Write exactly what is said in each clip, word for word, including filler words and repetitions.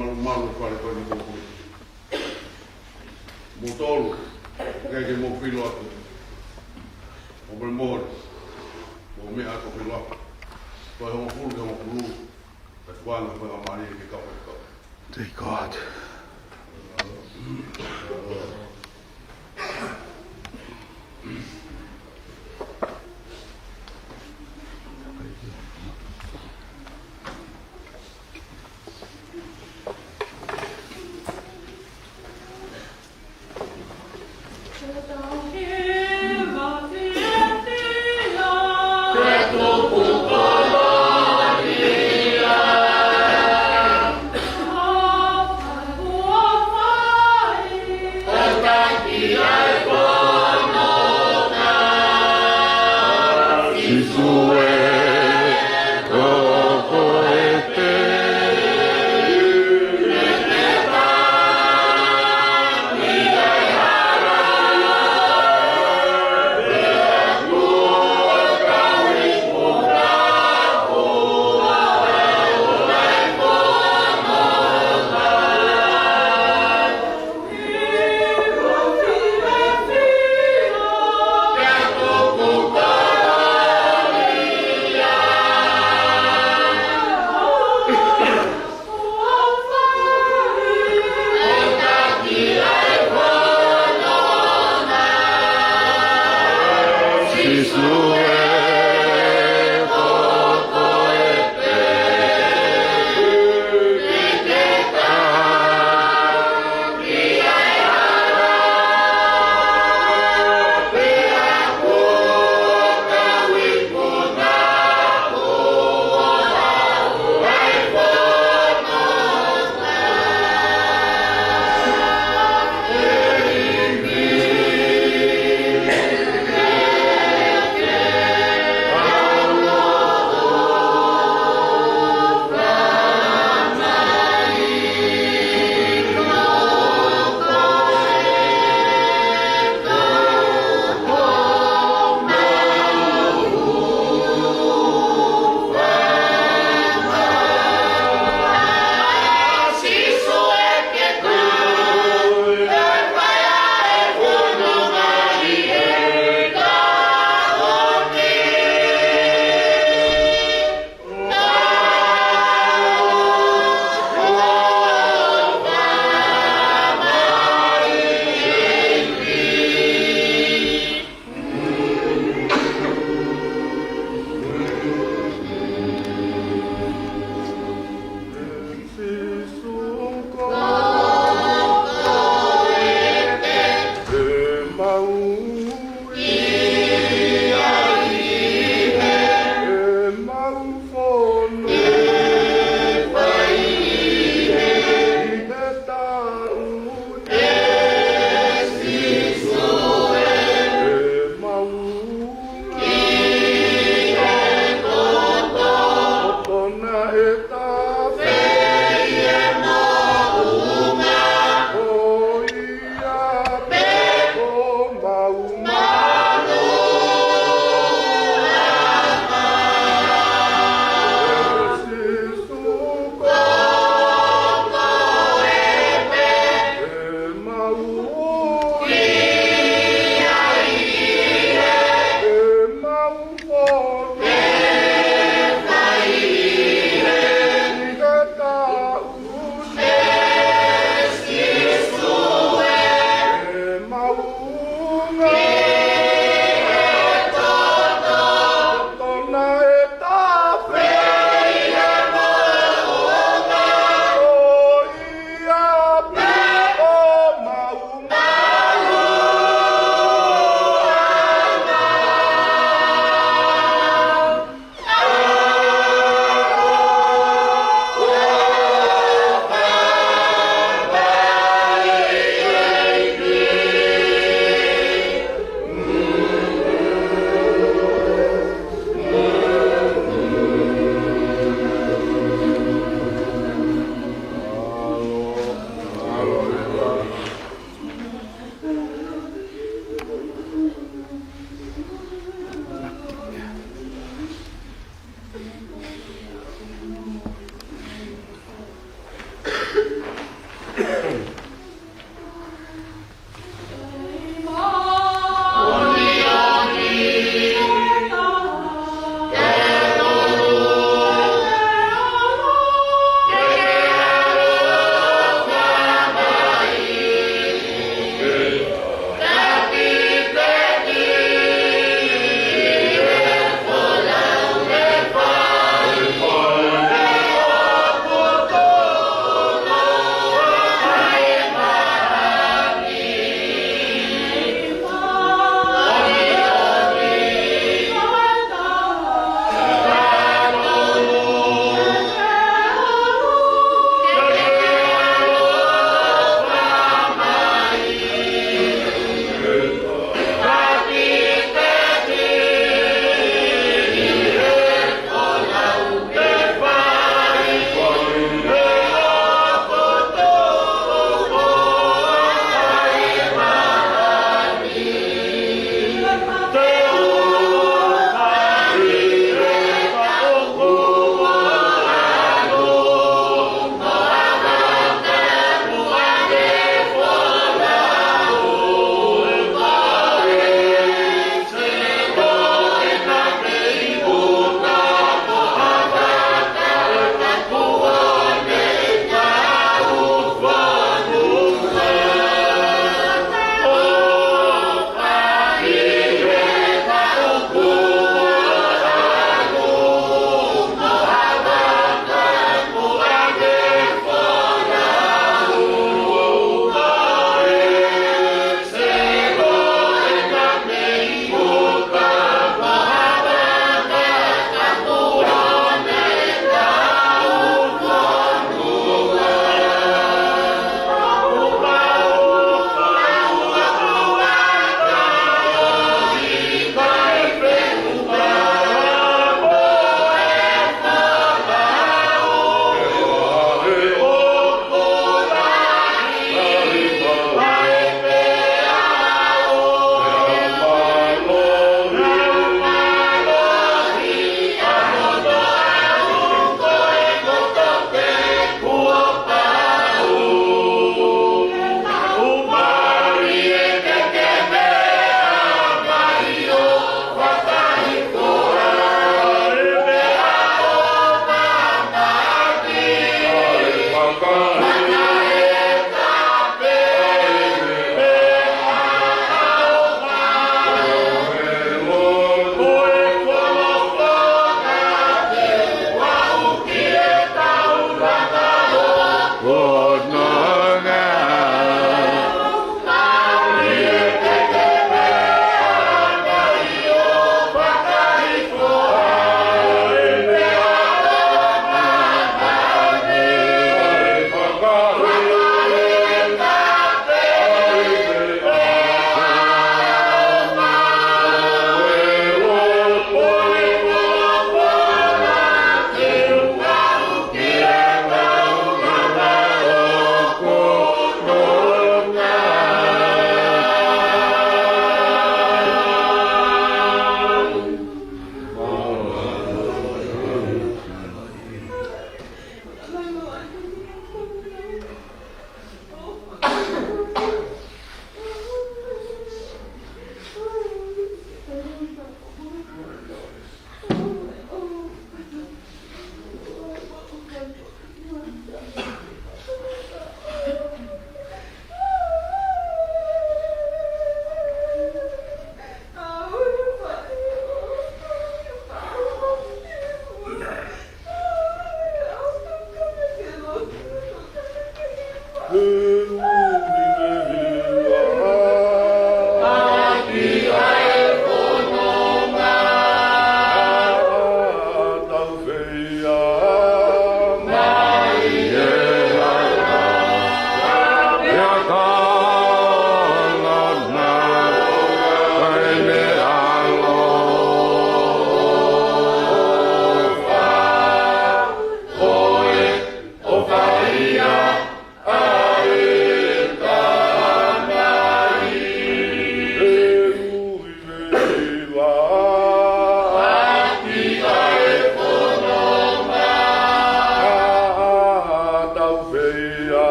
malumalu e fale ko eni ko ē. Mo tolu, ke ke mo filo atu. Mo molemole, mo meʻa atu filo atu. Ko e hongofulu, ke hongofulu. Ka tuanga ko e amani ke kau ke kau. Thank God.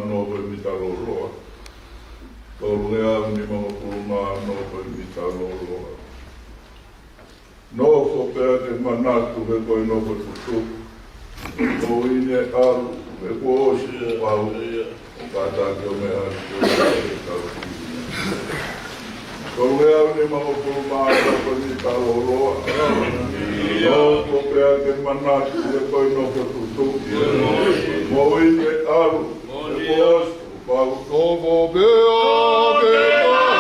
Nofo e mita lōloa. Tolungeau nimangofulu mā ono ko e mita lōloa. Nofo pea ke manatu he ko e nofo tutuki. Moʻui ne ʻalu, he kuo ʻosi kuo pau. Kātaki ʻo meʻa ki he tau. Tolungeau nimangofulu mā ono ko e mita lōloa. Nofo pea ke manatu he ko e nofo tutuki. Moʻui ne ʻalu, he kuo ʻosi kuo pau. Nofo pea ke manatu.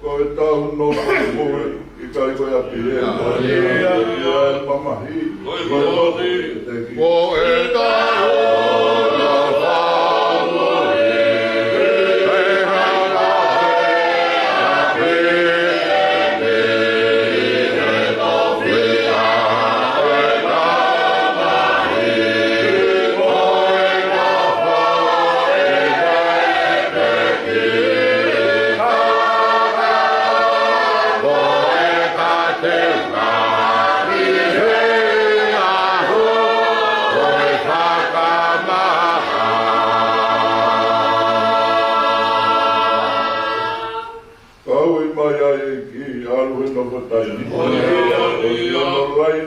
Ko e tau nofo moʻui, ʻikai ko e ʻapi ē. Ia, ia, mamahi. Ko e tau nofo moʻui. Kau i mai ai e ki alu he nofo taimi. Oi, oi, oi, oi, oi.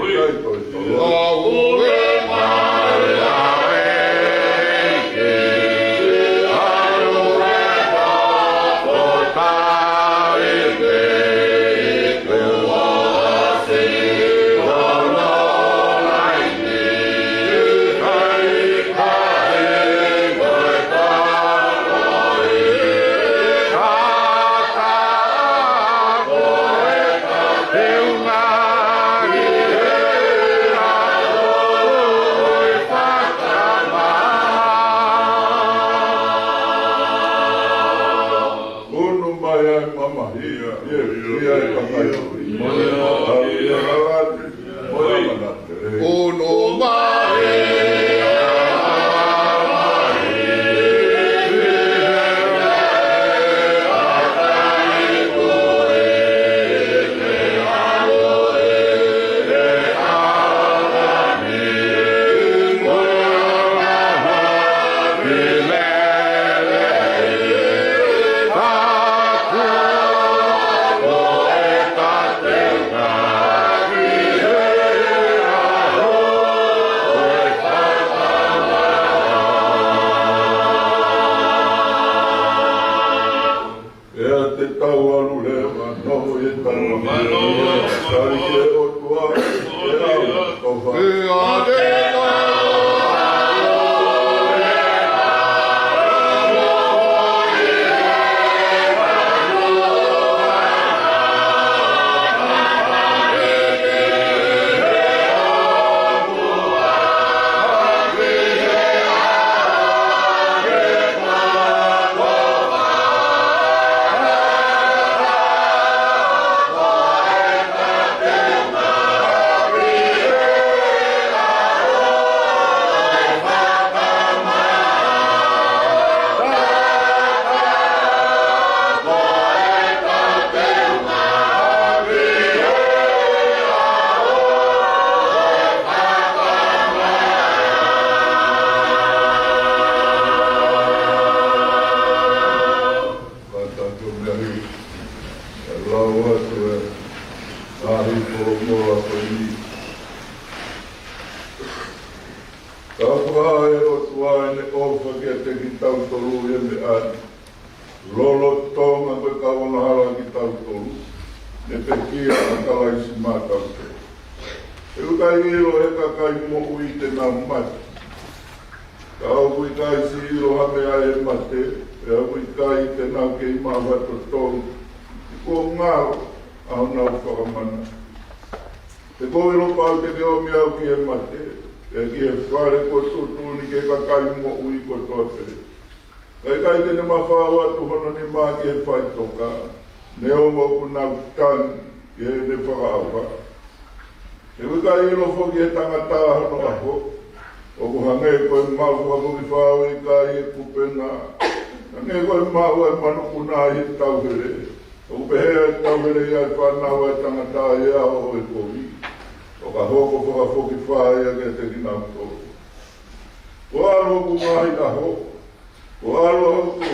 Oi, oi, oi. Oi, oi, oi. Unu mai ai mamahi ia, ia, ia e kakai. Ia, ia, ia, ia. Unu mai. ʻE te tau alu leva, noho ʻi he tau alu leva. Tali ki he ʻOtua, ʻe au, tau fa. ʻE te tau Kātaki ʻo meʻa ai, ʻe lau atu e ngaahi folofola ko eni. Ka fakaʻā ʻe he ʻOtua ʻene ʻofa kiate kitautolu ʻi he meʻa ni, lolotonga ko e kau angahala kitautolu, ne pekia ʻa Kalaisi maʻatautolu. He ʻoku ʻikai ʻilo ʻe he kakai moʻui te nau mate. Ka ʻoku ʻikai siʻi ʻilo ha meʻa ʻe he mate, pea ʻoku ʻikai te nau kei maʻu ha totonu, he kuo ngalo ʻa honau fakamana. He ʻoku ou ʻilo pau te ke ʻomi au ki he mate, pea ki he fale kuo tuʻutuʻuni ki he kakai moʻui kotoa pē. Ka ʻikai te ne mafao atu hono nima ki he faʻitoka, neongo ʻoku nau tangi ki heʻene fakaʻauha. He ʻoku ʻikai ʻilo foki ʻe he tangata hono ʻaho. ʻOku hangē ko e maʻu fakafokifā ʻo e ʻikai ʻe kupena, hangē ko e maʻu ʻa e manupuna ʻi he tauhele. ʻOku pehē ʻa e tauhele ʻi he fānau ʻa e tangata ʻi he ʻaho ʻo e kovi, ʻo ka hoko fakafokifā ia kiate kinautolu. Kuo ʻalu hoku ngaahi ʻaho, kuo ʻalu hoku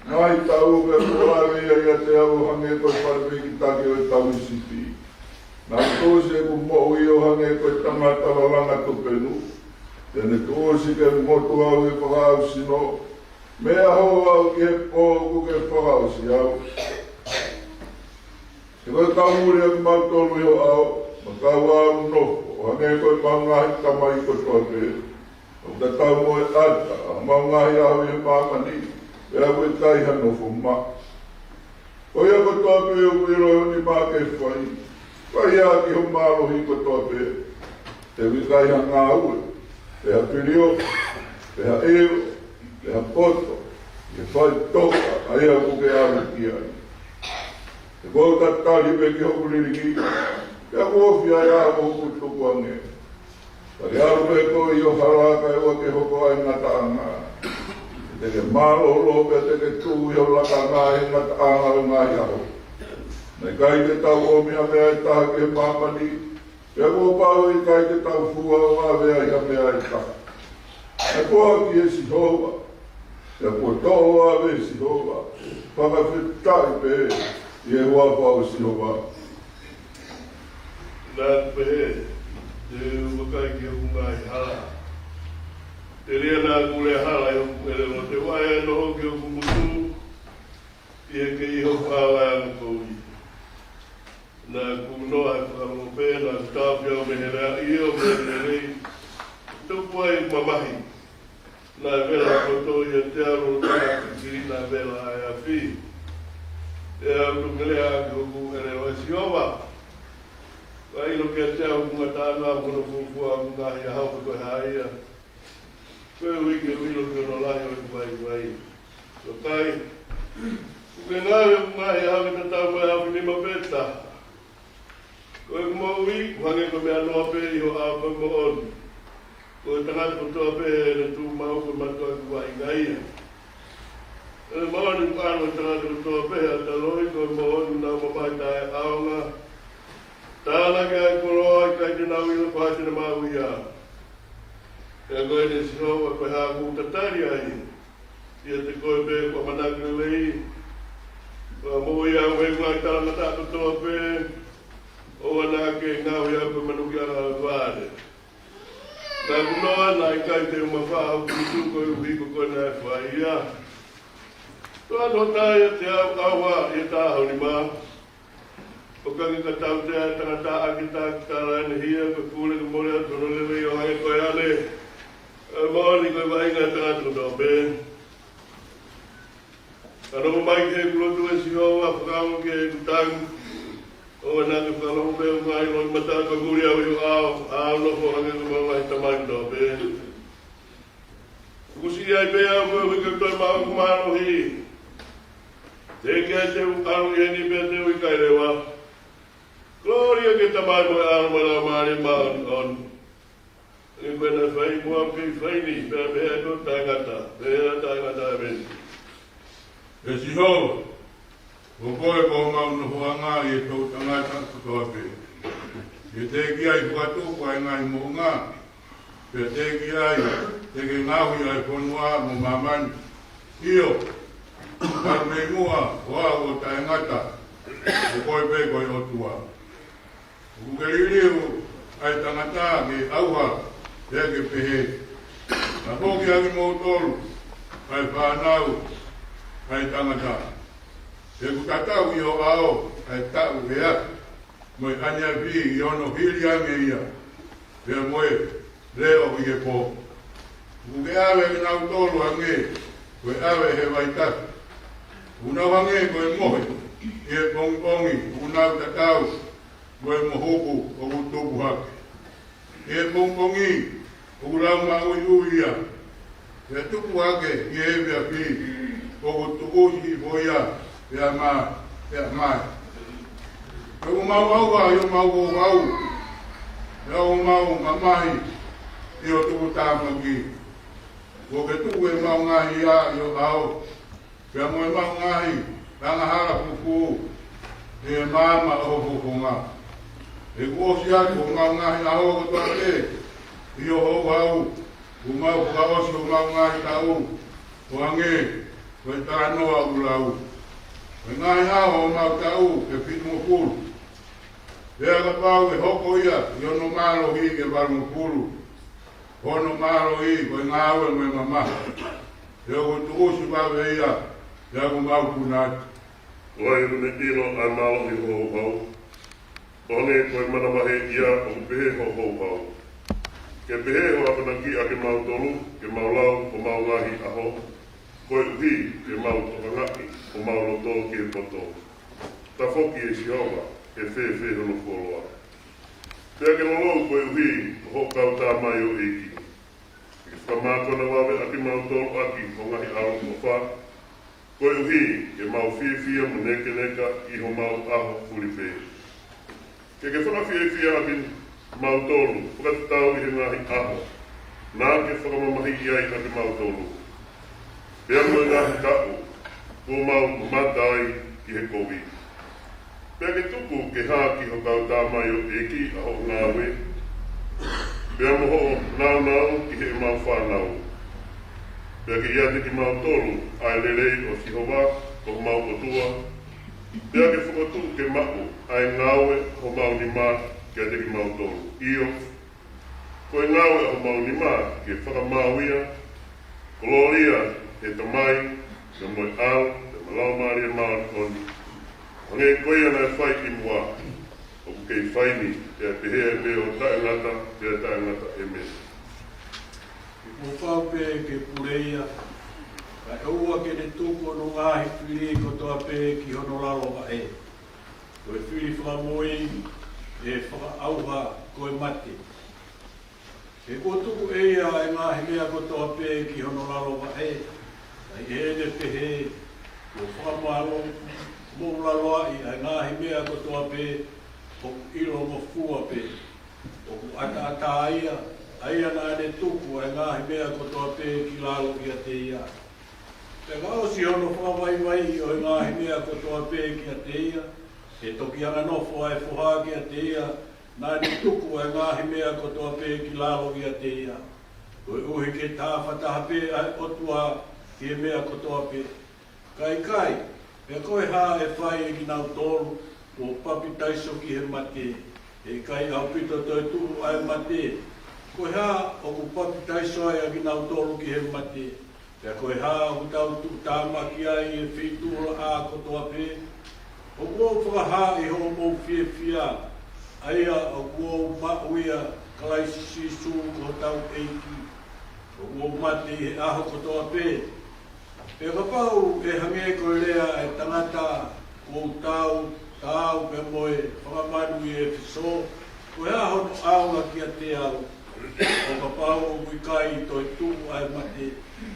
ngaahi taʻu, pea kuo ʻave ia ʻiate au ʻo hangē ko e fale peikitaki ʻo e tauhi sipi. Naʻa ku tuʻusi ʻeku moʻui ʻo hangē ko e tangata lalanga tupenu. Te ne tuʻusi ke motu au ʻi he fakaʻau sino, mei he ʻaho ʻo aʻu ki he pō ʻoku ke fakaʻosi au. He ko e kau muli ʻa kimautolu ʻi ho ʻao, mo e kau ʻaʻau nofo, ʻo hangē ko ʻemau ngaahi tamai kotoa pē. ʻOku tatau mo e ʻata ʻa homau ngaahi ʻaho ʻi he māmani, pea ʻoku ʻikai ha nofo maʻu. Ko ia kotoa pē ʻoku ʻilo ʻe ho nima ke fai, fai ia ki ho mālohi kotoa pē. He ʻoku ʻikai ha ngāue, pe ha pilio, pe ha ʻilo, pe ha poto, ʻi he faʻitoka ʻa ia ʻoku ke ʻalu ki ai. He kuo u tatali pē ki hoku lilingi, pea kuo ofi ʻa e ʻaho ʻo hoku tukuange. Ka ke ʻalu pē koe ʻi ho hala kae ʻoua ke hoko ʻa e ngataʻanga. He te ke mālōlō pea te ke tuʻu ʻi ho lakanga ʻi he ngataʻanga ʻo e ngaahi ʻaho. Naʻe ʻikai te tau ʻomi ha meʻa ʻe taha ki he māmani, pea kuo pau ʻe ʻikai te tau fua ʻo ʻave ai ha meʻa ʻe taha. Naʻe foaki ʻe Sihova, pea kuo toʻo ʻo ʻave ʻe Sihova. Fakafetaʻi pē ʻi he huafa ʻo Sihova. Naʻa ku pehē, te u vakai ki hoku ngaahi hala. Telia naʻa ku lea hala ʻi hoku ʻelelo, te u ʻai ʻa e noho ki hoku ngutu, ʻi he kei hoku hala ʻa e angakovi. Naʻa ku noa he fakalongo pē, naʻa ku taʻofi au mei he lea, ʻio, mei he lelei, tupu ai mamahi. Naʻe vela poto ʻiate au lolotonga kikili, naʻe vela ʻa e afi. Pea u toki lea ʻaki hoku ʻelelo, ʻE Sihova, ʻoku ʻilo kiate au hoku ngataʻanga, mo hono fuofua hoku ngaahi ʻaho pe ko e hā ia, koeʻuhi ke u ʻilo ki hono lahi ʻo ʻeku vaivai. Vakai, ʻoku ke ngāue hoku ngaahi ʻaho ke tatau mo e ʻaho ʻe nima pē taha. Ko ʻeku moʻui, ʻoku hangē ko e meʻa noa pē ʻi ho ʻao ko e moʻoni. Ko e tangata kotoa pē ʻene tuʻu maʻu ko e mātuʻaki vaʻinga ia. ʻE moʻoni, ʻoku ʻalu ʻa e tangata kotoa pē he ʻata loi, ko e moʻoni, ʻoku nau mamahi taʻeʻaonga. Tānaki ʻa e koloa, ʻikai te nau ʻilo ko hai te ne maʻu ia. Pea ko eni, ʻe Sihova, ko e hā ʻoku ou tatali ai ʻiate koe pe ko e ʻamanaki lelei? Fakamoʻui au mei he ngaahi talangataʻa kotoa pē, ʻoua naʻa ke ngaohi au ko e manukiʻanga ʻo e vale. Naʻa ku noa, naʻe ʻikai te u mafai ʻo putu koeʻuhi ko koe naʻe fai ia. Toʻa noa ʻiate au ʻauha ʻi he taha ʻo e nima, ʻo ka ke ka tautea ʻa e tangata ʻaki ʻa e taki tala ʻene hia, ko e pule ke mole atu hono lelei ʻo hangē ko e ane. ʻE moʻoni, ko e vaʻinga ʻa e tangata kotoa pē. Ka nofo mai ki heʻeku lotu, ʻe Sihova, fakaongo ki heʻeku tangi. ʻOua naʻa ke fakalongo pē hoku ngaahi loʻimata, ko e muli au ʻi ho ʻao, ʻa hoku nofo hangē ko homau ngaahi tamai kotoa pē. ʻOku siʻi ai pē au koeʻuhi ke u toe maʻu ʻeku mālohi. Teʻeki ai te u ʻalu ʻi heni pea te u ʻikai leva. Kolōlia ki he Tamai mo e ʻAlo mo e Laumālie Māʻoniʻoni. Hangē ko ia naʻe fai muʻa, ʻoku kei fai ni, pea mei he ʻaho taʻengata, pea taʻengata. ʻĒmeni. ʻE Sihova, ko koe ko homau nofoʻanga ʻi he toʻutangata kotoa pē. ʻI he teʻeki ai fakatupu ʻa e ngaahi moʻunga, pea teʻeki ai te ke ngaohi ʻa e fonua mo māmani. ʻIo, ka mei muʻa ho ʻao ʻo taʻengata, ko koe pē ko e ʻOtua. ʻOku ke liliu ʻa e tangata ke ʻauha, pea ke pehē, Tafoki ʻa kimoutolu, ʻa e fānau ʻa e tangata. He ʻoku tatau ʻi ho ʻao ʻa e taʻu ʻe afe, mo e ʻaneafi ʻi hono hili ange ia, pea mo e leʻo ʻi he pō. ʻOku ke ʻave kinautolu hangē ko e ʻave ʻe he vaitafe. ʻOku nau hangē ko e mohe ʻi he pongipongi, ʻoku nau tatau mo e mohuku ʻoku tupu hake. ʻI he pongipongi, ʻoku lau maʻuiʻui ia, pea tupu hake ʻi he efiafi, ʻoku tuʻusi hifo ia pea ma-, pea mai. Pea ʻoku mau ʻauha ʻi homau houhau, pea ʻoku mau mamahi ʻi ho tuputāmaki. Kuo ke tuku ʻemau ngaahi iá ʻi ho ʻao, pea mo ʻemau ngaahi angahala fufū ʻi he maama ʻo ho fofonga. He kuo ʻosi atu homau ngaahi ʻaho kotoa pē ʻi ho houhau, kuo mau fakaʻosi homau ngaahi taʻu ʻo hangē ko e talanoa ʻoku lau. Ko e ngaahi ʻaho ʻo homau taʻu ʻe fitungofulu. Pea kapau ʻe hoko ia ʻi hono mālohi ʻe valungofulu, hono mālohi ko e ngāue mo e mamahi, he ʻoku tuʻusi vave ia, pea ʻoku mau puna atu. Ko hai ʻoku ne ʻilo ʻa e mālohi ʻo ho houhau, ʻo hangē ko e manavahē ia ʻoku pehē ho houhau? Ke pehē ho akonaki ʻa kimautolu, ke mau lau homau ngaahi ʻaho, koeʻuhi ke mau tokangaʻi homau loto ki he poto. Tafoki, ʻe Sihova, ke fēfē hono fuoloa? Pea ke lolou koeʻuhi ko hoʻo kau tamaioʻeiki. Ke fakamākona vave ʻa kimautolu ʻaki ho ngaahi ʻaloʻofa, koeʻuhi ke mau fiefia mo nēkeneka ʻi homau ʻaho fulipē. Ke ke fakafiefia ʻa kimautolu fakatatau ʻi he ngaahi ʻaho naʻa ke fakamamahiʻi ai ʻa kimautolu, pea mo e ngaahi taʻu kuo mau mamata ai ki he kovi. Pea ke tuku ke hā ki ho kau tamaioʻeiki ʻa hoʻo ngāue, pea mo hoʻo nāunau ki heʻemau fānau. Pea ke ʻiate kimautolu ʻa e lelei ʻo Sihova ko homau ʻOtua, pea ke fokotuʻu ke maʻu ʻa e ngāue ʻa homau nima kiate kimautolu. ʻIo, ko e ngāue ʻa homau nima ke fakamaau ia, kolōlia ʻi he Tamai, pea mo e ʻAlo, pea mo e Laumālie Māʻoniʻoni, hangē ko ia naʻe fai ʻi muʻa, ʻoku kei fai ni, pea pehē ai pē ʻo taʻengata pea taʻengata. ʻĒmeni. Kuo pau pē ke pule ia, kae ʻoua ke ne tuku hono ngaahi fili kotoa pē ki hono lalo vaʻe. Ko e fili fakamui ʻe fakaʻauha ko e mate. He kuo tuku ʻe ia ʻa e ngaahi meʻa kotoa pē ki hono lalo vaʻe, kae ʻi heʻene pehē, kuo fakamālō moʻulaloaʻi ʻa e ngaahi meʻa kotoa pē ʻoku ʻilongofua pē. ʻOku ʻataʻatā ia, ʻa ia naʻa ne tuku ʻa e ngaahi meʻa kotoa pē ki lalo ʻiate ia. Pea ka ʻosi hono fakavaivaiʻi ʻo e ngaahi meʻa kotoa pē kiate ia, ʻe toki anganofo ʻa e foha kiate ia naʻa ne tuku ʻa e ngaahi meʻa kotoa pē ki lalo ʻiate ia. Koeʻuhi ke tafataha pē ʻa e ʻOtua ki he meʻa kotoa pē. Ka ʻikai, pea ko e hā ʻe fai ʻe kinautolu kuo papitaiso ki he mate? He ʻikai ʻaupito toetuʻu ʻa e mate? Ko e hā ʻoku papitaiso ai ʻa kinautolu ki he mate? Pea ko e hā ʻoku tau tuʻutāmaki ai ʻi he feituʻulaʻā kotoa pē? ʻOku ou fakahā ʻi hoʻomou fiefia, ʻa ia ʻoku ou maʻu ʻia Kalaisi Sīsū ko hotau ʻEiki, ʻoku ou mate ʻi he ʻaho kotoa pē. Pea kapau ʻe hangē ko e lea ʻa e tangata, kuo u taau, taau pea mo e fakamanu ʻi ʻEfesō, ko e hā hono ʻaonga kiate au? ʻO kapau ʻoku ʻikai toetuʻu ʻa e mate,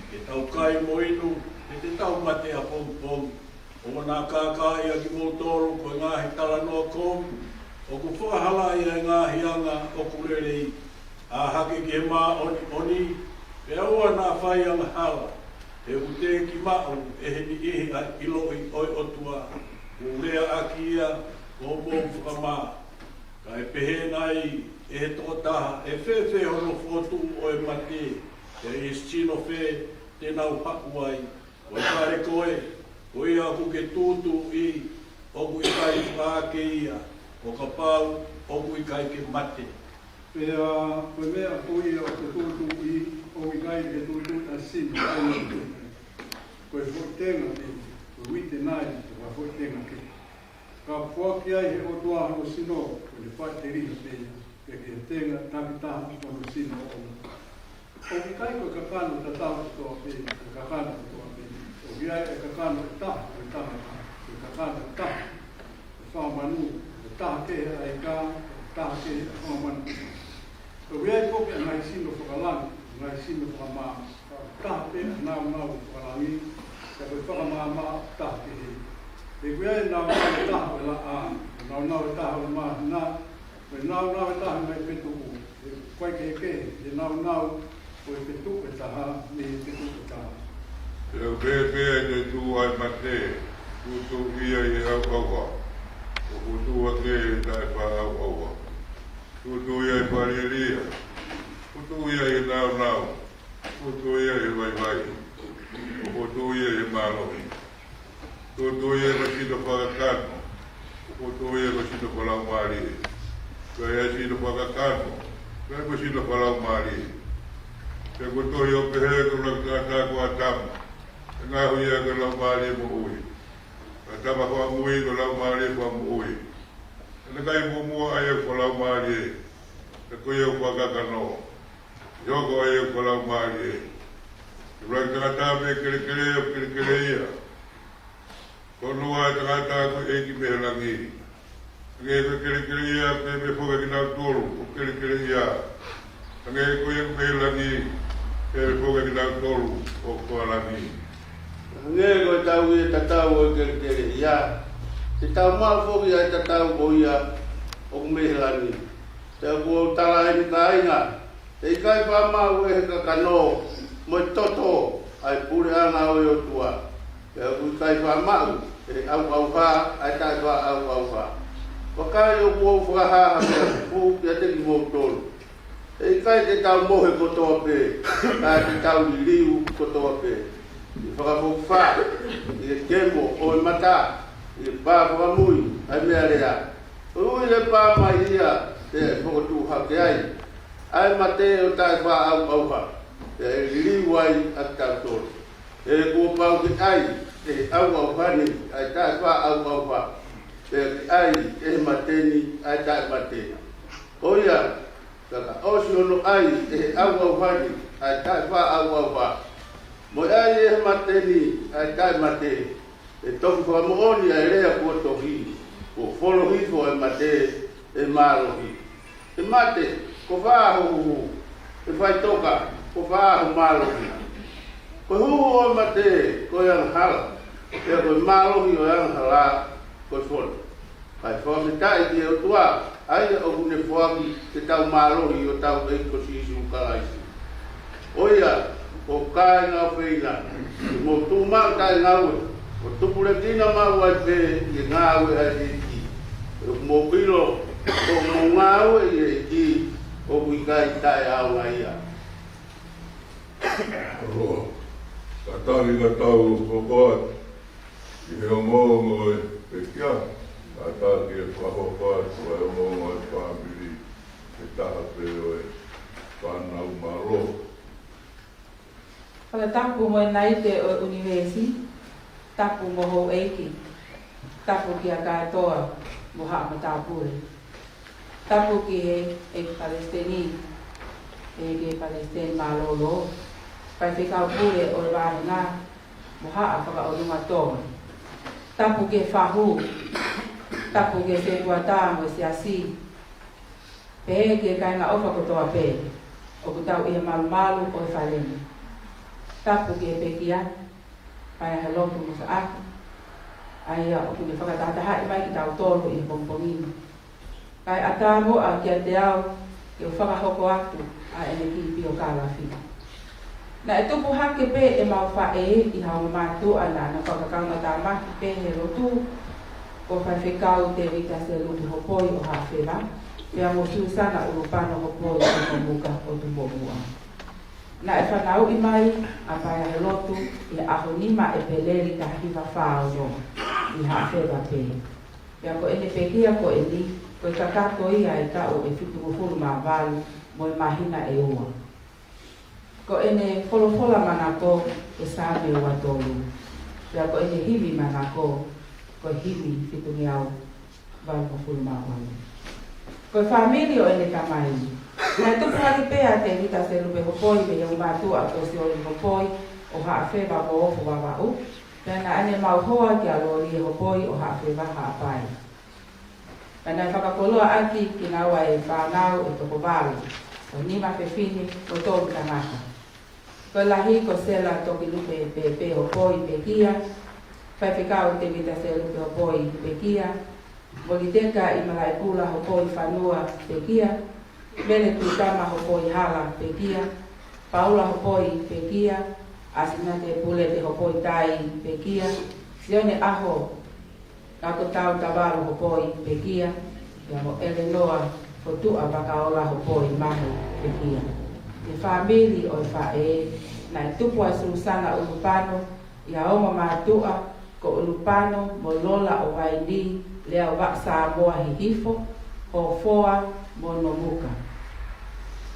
ke tau kai mo inu, he te tau mate ʻapongipongi. ʻOua naʻa kākaaʻi ʻa kimoutolu ko e ngaahi talanoa kovi, ʻoku fakahalaʻi ʻa e ngaahi anga ʻoku lelei. ʻĀ hake ki he māʻoniʻoni, pea ʻoua naʻa fai angahala, he ʻoku teʻeki maʻu ʻe he niʻihi ʻa e ʻiloʻi ʻo e ʻOtua. Kuo u leaʻaki ia ko hoʻomou fakamā. Ka ʻe pehē nai ʻe he tokotaha, ʻe fēfē hono fokotuʻu ʻo e mate? Pea ʻi he sino fē te nau haʻu ai? Ko e fale ko ē, ko ia ʻoku ke tūtuuʻi, ʻoku ʻikai fakaake ia, ʻo kapau ʻoku ʻikai ke mate. Pea ko e meʻa ko ia ʻoku ke tūtuuʻi, ʻoku ʻikai ke tūtuuʻi ʻa e sino, ko e foʻi tenga pē, ko e uite nai, ko e foʻi tenga pē. Ka foaki ai ʻe he ʻOtua hono sino, ko ʻene faʻiteliha pē ia, pea ki he tenga takitaha hono sino ʻoʻona. ʻOku ʻikai ko e kakano tatau kotoa pē, ko e kakano kotoa pē. ʻOku ʻi ai e kakano ʻe taha ʻo e tangata, ko e kakano ʻe taha ʻo e fanga manu, ʻe taha kehe ʻa e ika, ʻe taha kehe ʻa e fanga manu. ʻOku ʻi ai foki ʻa e ngaahi sino fakalangi Sino fakamaʻa, taha pē ʻa e nāunau ʻo e fakalangi, pea ko e fakamaʻamaʻa taha kehe. He ʻoku ʻi ai e nāunau ʻe taha ʻo e laʻā, nāunau ʻe taha ʻo e māhina, mo e nāunau ʻe taha mei he fetuʻu. He ʻoku ʻikai kehekehe ʻa e nāunau ʻo e fetuʻu ʻe taha mei he fetuʻu ʻe taha. Pea ʻoku pehē pē ʻa e toetuʻu ʻa e mate, tuʻutuʻu ia ʻi he ʻauʻauha, ʻo fokotuʻu hake ʻi he taʻefaʻaʻauʻauha. Tuʻutuʻu ia ʻi he fakalielia, fokotuʻu ia ʻi he nāunau, fokotuʻu ia ʻi he vaivai, ʻo fokotuʻu ia ʻi he mālohi. Tuʻutuʻu ia ko e sino fakakakano, fokotuʻu ia ko e sino fakalaumālie. Pea ʻi he sino fakakakano, pea ko e sino fakalaumālie. Pea kuo tohi ʻo pehē, ko e ʻuluaki tangata ko ʻĀtama, ʻe ngaohi ia ko e laumālie moʻui. Ko ʻĀtama fakamui ko e laumālie fakamoʻui. He naʻe ʻikai muʻomuʻa ʻa ia ʻoku fakalaumālie, ka ko ia ʻoku fakakakano, ʻi he hoko ʻa ia ʻoku fakalaumālie. Ko e ʻuluaki tangata mei he kelekele, ʻoku kelekele ia. Ko hono ua ʻa e tangata ko e ʻEiki mei he langi. Hangē ko e kelekele ia, pehē foki ʻa kinautolu ʻoku kelekele ia. Hangē ko ia ʻoku mei he langi, pehē foki ʻa kinautolu ʻoku ʻa langi. Hangē ko e tau ia tatau ʻo e kelekele ia, te tau maʻu foki ʻa e tatau ko ia ʻoku mei he langi. Pea ʻoku ou tala eni kāinga, ʻe ʻikai faʻa maʻu ʻe he kakano mo e toto ʻa e puleʻanga ʻo e ʻOtua, pea ʻoku ʻikai faʻa maʻu ʻe he ʻauʻauha ʻa e taʻefaʻaʻauʻauha. Vakai, ʻoku ou fakahā ha meʻa fufū kiate kimoutolu. ʻE ʻikai te tau mohe kotoa pē, ka te tau liliu kotoa pē. ʻI he fakafokifaʻi, ʻi he kemo ʻo e mata, ʻi he pā fakamui ʻa e meʻalea. Koeʻuhi ke pā mai ia, pea ʻe fokotuʻu hake ai ʻa e mate ʻo taʻefaʻaʻauʻauha, pea ʻe liliu ai ʻa kitautolu. He kuo pau ke ʻai ʻe he ʻauʻauha ni ʻa e taʻefaʻaʻauʻauha, pea ke ʻai ʻe he mate ni ʻa e taʻemate. Ko ia, ka ka ʻosi hono ʻai ʻe he ʻauʻauha ni ʻa e taʻefaʻaʻauʻauha, mo e ʻai ʻe he mate ni ʻa e taʻemate, ʻe toki fakamoʻoni ʻa e lea kuo tohi, kuo folo hifo ʻa e mate ʻe he mālohi. ʻE mate, ko fē ho huhu? ʻE faʻitoka, ko fē ho mālohi? Ko e huhu ʻo e mate ko e angahala, pea ko e mālohi ʻo e angahala ko e fono. Kae fakafetaʻi ki he ʻOtua, ʻa ia ʻoku ne foaki ke tau mālohi ʻi hotau ʻEiki ko Sīsū Kalaisi. Ko ia, ʻoku kāinga ʻofeina, mou tuʻu maʻu taʻengaue, ʻo tupulekina maʻu ai pē ʻi he ngāue ʻa e ʻEiki. ʻOku mou ʻilo, ʻoku mou ngāue ʻi he ʻEiki, ʻoku ʻikai taʻeʻaonga ia. Loa, kātaki ka tau hoko atu ʻi he ongoongo ʻo e pekia, kātaki ke fakahoko atu ʻa e ongoongo ʻo e fāmili ʻe taha pē ʻo e fānau mālō. Fakatapu mo e Naite ʻo e ʻUnivēsi, tapu mo houʻeiki, tapu kia kātoa mo haʻa matāpule. Tapu ki he ʻEiki Palesiteni, ʻEiki Palesiteni mālōlō, faifekau pule ʻo e vāhenga, mo haʻa fakaʻolunga Tonga. Tapu ki he fahu, tapu ki he sētuata mo e siasi, pehē ki he kāinga ʻofa kotoa pē ʻoku tau ʻi he malumalu ʻo e fale ni. Tapu ki he pekia, Paea he lotu mo Saʻaki, ʻa ia ʻoku ne fakatahatahaʻi mai kitautolu ʻi he pongipongi ni. Kae ʻatā muʻa kiate au ke u fakahoko atu ʻa ʻene kiʻi piokālafi. Naʻe tupu hake pē ʻemau faʻē ʻi ha ongo mātuʻa naʻa na fakakaungātāmaki pē he lotu, ko Faifekau Tēvita Selupe Hopoi ʻo Haʻafeva, pea mo Siusana ʻUlupano Hopoi ʻo Tumuka ʻo Tupoumua. Naʻe fanauʻi mai ʻa Paea he lotu ʻi he ʻaho nima ʻEpeleli taha hiva fā ono ʻi Haʻafeva pē. Pea ko ʻene pekia ko eni, ko e kakato ia ʻo e taʻu ʻe fitungofulu mā valu mo e māhina ʻe ua. Ko ʻene folofola manako ko e Saame ua tolu. Pea ko ʻene himi manako ko e himi fitungeau valungofulu mā valu. Ko e fāmili ʻo ʻene tamai. Naʻe tupu hake pē ʻa Tēvita Selupe Hopoi mei he ongo mātuʻa ko Sioli Hopoi ʻo Haʻafeva mo Ofo Vavaʻu. Pea naʻa ne maʻu hoa kia Lolie Hopoi ʻo Haʻafeva Haʻapai. Pea naʻe fakakoloaʻaki kinaua ʻe he fānau ʻe toko valu, ko e nima fefine mo e tolu tangata. Ko e lahi ko Sela Tokilupe Pepe Hopoi, pekia. Faifekau Tevita Selupe Hopoi, pekia. Moliteka ʻImalaipula Hopoi Fanua, pekia. Mele Tuitama Hopoi Hala, pekia. Paula Hopoi, pekia. ʻAsinate Pulete Hopoi Tai, pekia. Sione ʻAho Ngakotau Tavalo Hopoi, pekia. Pea mo ʻElenoa Fotuʻa Vakaola Hopoi Mahe, pekia. Ki he fāmili ʻo e faʻē, naʻe tupu ʻa Susana ʻUlupano ʻi ha ongo mātuʻa ko ʻUlupano mo Lola ʻo Vaini, Leauvaʻa Samoa Hihifo, Hofoa mo Nomuka.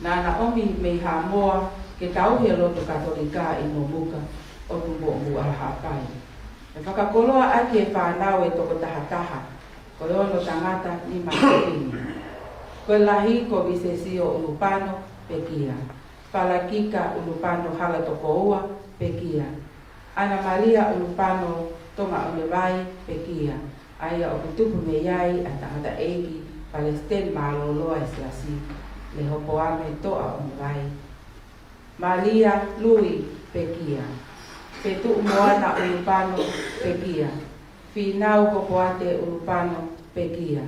Naʻa na ʻomi mei Haʻamoa ke tauhi e lotu Katolika ʻi Nomuka, ʻo Tumoʻomuʻa Haʻapai. ʻE fakakoloa ʻaki e fānau ʻe toko tahataha, ko e ono tangata, nima fefine. Ko e lahi ko Visesio ʻUlupano, pekia. Palakika ʻUlupano Halatokoua, pekia. ʻAna Malia ʻUlupano Tongaʻonevai, pekia, ʻa ia ʻoku tupu mei ai ʻa e tangataʻeiki palesiteni mālōlō ʻa e Siasi, Lehopoame Toʻaonevai. Malia Lui, pekia. Fetuʻu Moana ʻUlupano, pekia. Fīnau Kopoate ʻUlupano, pekia.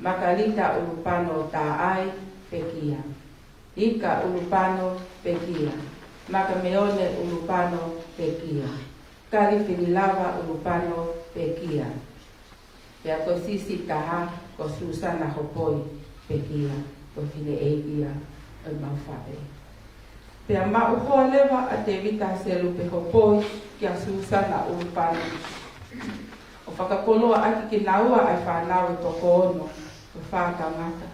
Makalita ʻUlupano Taʻai, pekia. Ika ʻUlupano, pekia. Makameone ʻUlupano, pekia. Kali Fililava ʻUlupano, pekia. Pea ko e siʻisiʻi taha ko Susana Hopoi, pekia, ko e fineʻeiki ia ʻo ʻemau faʻē. Pea maʻu hoa leva ʻa Tevita Selupe Hopoi kia Susana ʻUlupano, ʻo fakakoloa ʻaki kinaua ʻa e fānau ʻe toko ono, ko e fā tangata,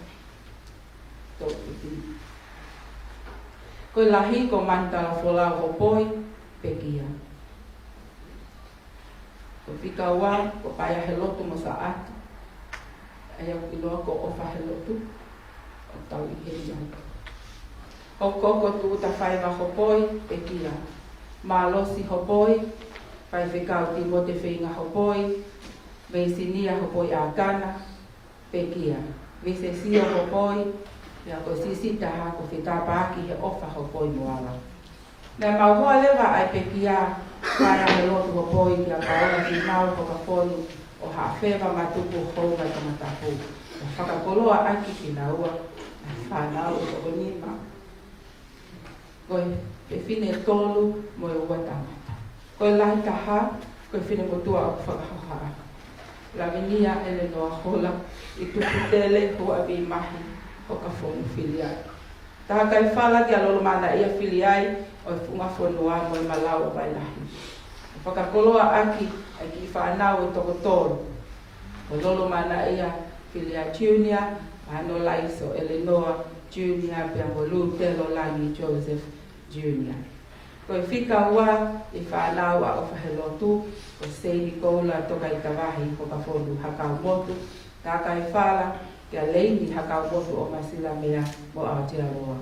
toko fā fefine. Ko e lahi ko Manutala Folau Hopoi, pekia. Ko e fika ua ko Paea Helotu mo Saʻatu, ʻa ia ʻoku ʻiloa ko ʻOfa Helotu, ʻoku tau ʻi heni ai. Hoko ko Tuʻutafaiva Hopoi, pekia. Malosi Hopoi, Faifekau Timote Feinga Hopoi, Veisinia Hopoi ʻAkana, pekia. Visesio Hopoi, pea ko e siʻisiʻi taha ko Fetapaaki Heʻofa Hopoi Moala. Naʻe maʻu hoa leva ʻa e pekia Paea Helotu Hopoi kia Paula Fīnau Hokafonu ʻo Haʻafeva Matuku Houma Tongatapu, ʻo fakakoloa ʻaki kinaua ʻa e fānau ʻe toko nima. Ko e fefine ʻe tolu mo e ua tangata. Ko e lahi taha, ko e finemotuʻa ʻoku fakahohaʻa, Lavinia ʻElenoa Hola ʻi Tuputele, Huʻavī Mahi, Hokafonu Filiai. Taha kaifala kia Lolomanaʻia Filiai ʻo e Funga Fonua mo e Malau ʻo Vailahi. Fakakoloa ʻaki ʻa e kiʻi fānau ʻe toko tolu, ko Lolomanaʻia Filiai Junior, Anolaiso ʻElenoa Junior, pea mo Lutelo Langi Joseph Junior. Ko e fika ua ʻi he fānau ʻa ʻOfa Helotu, ko Seini Koula Tokaitavahi Hokafonu Hakaumotu, taha kaifala kia Leini Hakaumotu ʻo Masilamea mo Aotearoa.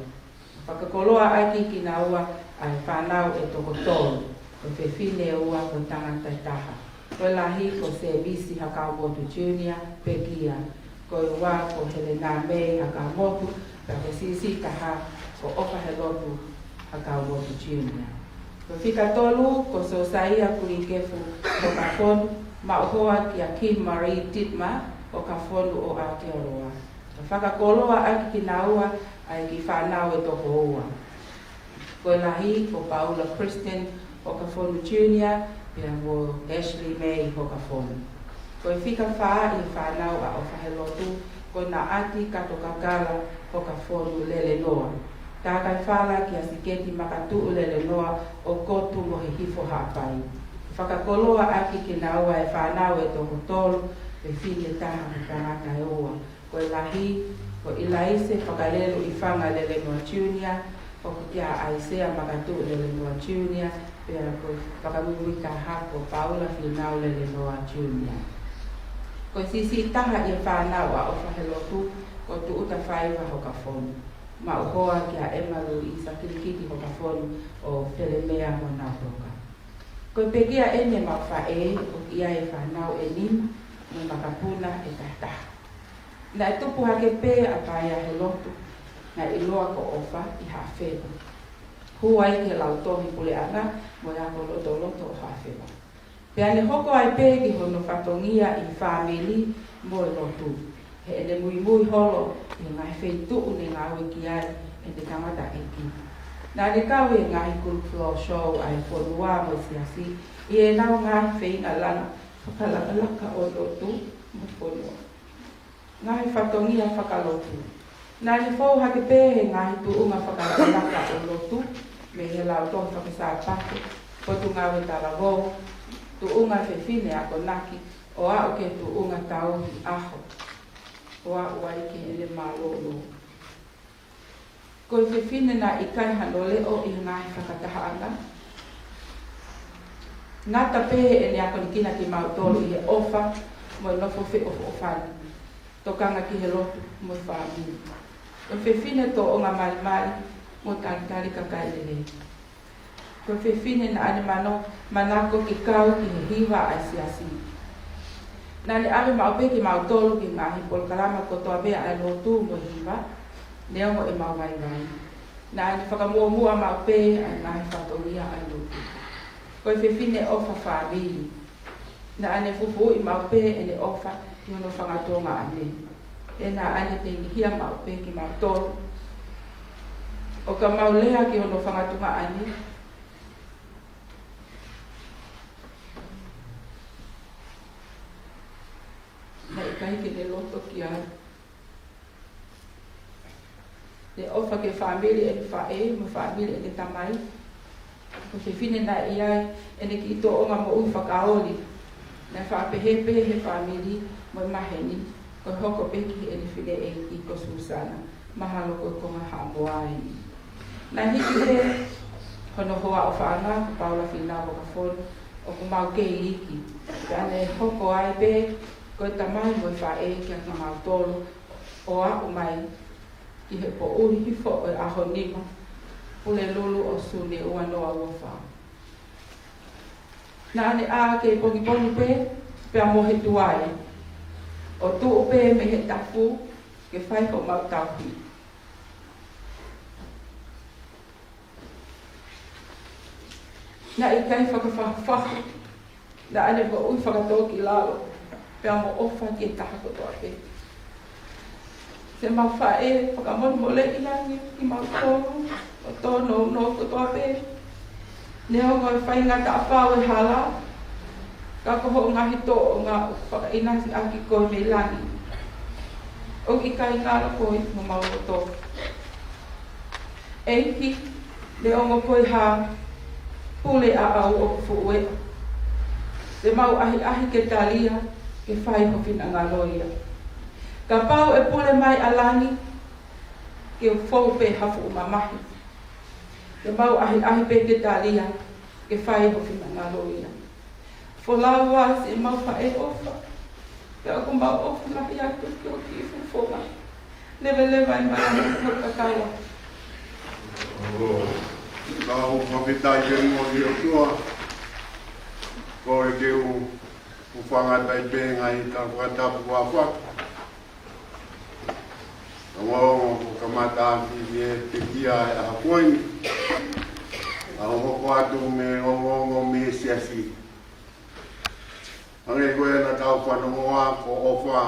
Fakakoloa ʻaki kinaua ʻa e fānau ʻe toko tolu, ko e fefine ʻe ua, ko e tangata ʻe taha. Ko e lahi ko Sevisi Hakaumotu Junior, pekia. Ko e ua ko Helena Mei Hakaumotu, pea ko e siʻisiʻi taha ko ʻOfa Helotu Hakaumotu Junior. Ko e fika tolu ko Sosaia Kulikefu Hokafonu, maʻu hoa kia Kim Marie Titma Hokafonu ʻo Aotearoa. Fakakoloa ʻaki kinaua ʻa e kiʻi fānau ʻe toko ua. Ko e lahi ko Paula Kristen Hokafonu Junior, pea mo Ashley May Hokafonu. Ko e fika fā ʻi he fānau ʻa ʻOfa Helotu, ko Naʻati Kato Kakala Hokafonu Lelenoa, taha kaifala kia Siketi Makatuʻu Lelenoa ʻo Kotu mo Hihifo Haʻapai. Fakakoloa ʻaki kinaua e fānau ʻe toko tolu, fefine ʻe taha mo e tangata ʻe ua. Ko e lahi ko ʻIlaise Fakalelu ʻIfanga Lelenoa Junior, hoko kia ʻAisea Makatuʻu Lelenoa Junior, pea ko e fakamuimui taha ko Paula Fīnau Lelenoa Junior. Ko e siʻisiʻi taha ʻi he fānau ʻa ʻOfa Helotu, ko Tuʻutafaiva Hokafonu, maʻu hoa kia ʻEma Luisa Kilikiti Hokafonu ʻo Felemea mo Nautoka. Ko e pekia ʻeni ʻemau faʻē, ʻoku ʻi ai e fānau ʻe nima mo e makapuna ʻe tahataha. Naʻe tupu hake pē ʻa Paea Helotu, naʻe ʻiloa ko ʻOfa, ʻi Haʻafeva. hū ai ki he Lautohi Puleʻanga mo e Ako Lotoloto ʻo Hafeva. Pea ne hoko ai pē ki hono fatongia ʻi he fāmili mo e lotu, heʻene muimui holo ʻi he ngaahi feituʻu ne ngāue ki ai ʻene kamataʻeiki. Naʻa ne kau ʻi he ngaahi kulupu floor show ʻa e fonua mo e siasi ʻi heʻenau ngaahi feinga langa fakalakalaka ʻo e lotu mo e fonua. Ngaahi fatongia fakalotu. Naʻa ne fou hake pē he ngaahi tuʻunga fakalakalaka ʻo e lotu, mei he Lautohi Fakasāpate, Potungāue Talavou, tuʻunga fefine akonaki, ʻo aʻu ki he tuʻunga tauhi ʻaho, ʻo aʻu ai ki heʻene mālōlō. Ko e fefine naʻe ʻikai hano leʻo ʻi he ngaahi fakatahaʻanga. Ngata pē heʻene akonekina kimautolu ʻi he ʻofa mo e nofo feʻofoʻofani, tokanga ki he lotu mo e fāmili. Ko e fefine tōʻonga malimali mo talitali kakai lelei. Ko e fefine naʻa ne mano-, manako ke kau ki he hiva ʻa e siasi. Naʻa ne ʻave maʻu pē kimautolu ki he ngaahi polokalama kotoa pē ʻa e lotu mo e hiva, neongo ʻemau vaivai. Naʻa ne fakamuʻomuʻa maʻu pē ʻa e ngaahi fatongia ʻa e lotu. Ko e fefine ʻofa fāmili. Naʻa ne fufuuʻi maʻu pē ʻene ʻofa ki hono fanga tuongaʻane. He naʻa ne tengihia maʻu pē kimautolu. ʻO ka mau lea ki hono fanga tuongaʻane, naʻe ʻikai ke ne loto ki ai. Ne ʻofa ki he fāmili ʻene faʻē mo e fāmili ʻene tamai. Ko e fefine naʻe ʻi ai ʻene kiʻi tōʻonga moʻui fakaoli. Naʻe faʻa pehē pē he fāmili mo e maheni, ko e hoko pē ki heʻene fineʻeiki ko Susana, mahalo ko e konga Haʻamoa eni. Naʻe hiki pē hono hoa ʻofaʻanga ko Paula Fīnau Vakafonu, ʻoku mau kei iiki. Pea ne hoko ai pē ko e tamai mo e faʻē kiate kimautolu, ʻo aʻu mai ki he poʻuli hifo ʻo e ʻaho nima Pulelulu ʻo Sune ua noa ua fā. Naʻa ne ʻā kei pongipongi pē, pea mohe tuai, ʻo tuʻu pē mei he tafu ke fai homau tauhi. Naʻe ʻikai fakafahufahu, naʻa ne moʻui fakatōkilalo, pea mo ʻofa ki he taha kotoa pē. Siʻemau faʻē, fakamolemoleʻi ange kimautolu, ʻo tōnounou kotoa pē. Neongo e faingataʻa pau e hala, ka ko hoʻo ngaahi tōʻonga ʻoku fakaʻinasi ʻaki koe mei langi. ʻOku ʻikai ngalo koe mo homau loto. ʻEiki, neongo ko e hā, pule ʻaʻau ʻoku fuʻu eʻa. Te mau ʻahiʻahi ke talia, ke fai ho finangalo ia. Kapau ʻe pule mai ʻa langi, ke fou pē ha fuʻu mamahi. Te mau ʻahiʻahi pē ke talia, ke fai ho finangalo ia. Folau ā siʻemau faʻē ʻofa. Pea ʻoku mau ʻofa lahi atu ki ho kiʻi fofonga. Leveleva ʻi māmani ko kakala. Kau fakafetaʻi ke mo ki ʻOtua. Ko e ke u, u fanga tai pē ngaahi tau fakatapu ʻa faka. Ongoongo ko kamata ʻaki e pekia e ʻaho ko eni. ʻA hono hoko atu mei he ongoongo mei he siasi. Hangē ko ia naʻa tau fanongoa ko ʻOfa.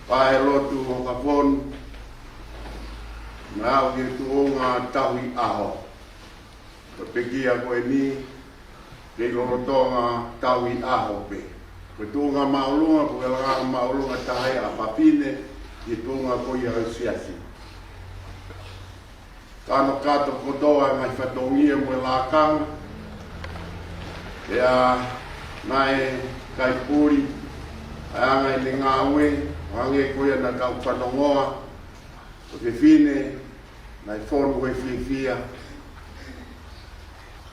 Pea he lotu ʻo Vakafonu. Naʻa aʻu ki he tuʻunga tauhi ʻaho. Ko e pekia ko eni, kei lolotonga tauhi ʻaho pē. Ko e tuʻunga māʻolunga, ko e langa māʻolunga taha ia ʻa fafine, ʻi he tuʻunga ko ia ʻo e siasi. Kano kato kotoa ngaahi fatongia mo e lakanga. Pea naʻe ʻikai puli, ʻa e anga ʻene ngāue, hangē ko ia naʻa tau fanongoa, ko e fefine, naʻe fonu he fiefia.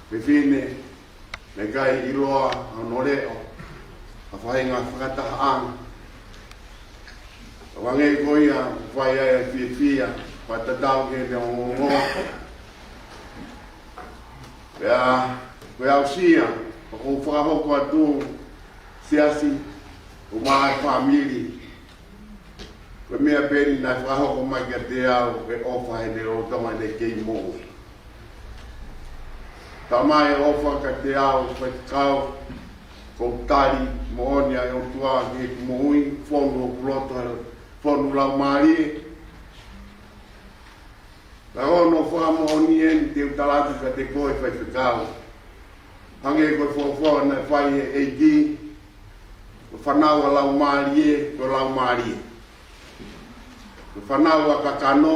Fefine, naʻe ʻikai ʻiloa hono leʻo, ha faʻahinga fakatahaʻanga. Hangē ko ia, fai ai e fiefia, fakatatau ki heʻene ongoongo. Pea, ko e aʻusia, ʻoku fakahoko atu, siasi, ʻo mai fāmili. Ko e meʻa pē eni naʻe fakahoko mai kiate au, ʻe ʻOfa heʻene lolotonga ʻene kei moʻui. Tamai, ʻofa kiate au, faifekau, ko e tali moʻoni ʻa e ʻOtua ki heʻeku moʻui, fonu hoku loto he fonu laumālie. Ka ko hono fakamoʻoni eni te u tala atu kiate koe faifekau. Hangē ko e folofola naʻe fai ʻe he ʻEiki, ko e fānau ʻa laumālie, ko e laumālie. Ko e fānau ʻa kakano,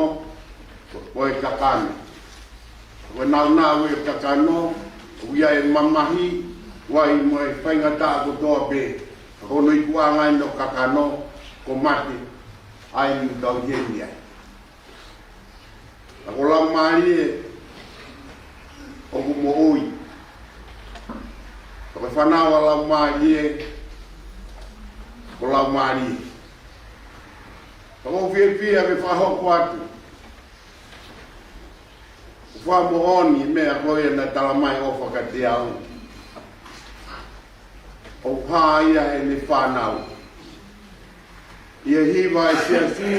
ko e kakano. Ko e nāunau ʻo e kakano, ʻoku ʻi ai e mamahi, ʻoku ʻi ai mo e faingataʻa kotoa pē. Ko hono ikuʻanga eni ʻo e kakano, ko e mate, ʻa ia ʻoku tau ʻi heni ai. Ka ko e laumālie ʻoku moʻui. Ka ko e fānau ʻa laumālie, ko e laumālie. Ka ʻoku ou fiefia ke fakahoko atu ʻa e fakamoʻoni ʻo e meʻa ko ia naʻe tala mai ʻe ʻOfa kiate au. ʻOku hā ia ʻene fānau ʻi he hiva ʻa e siasi,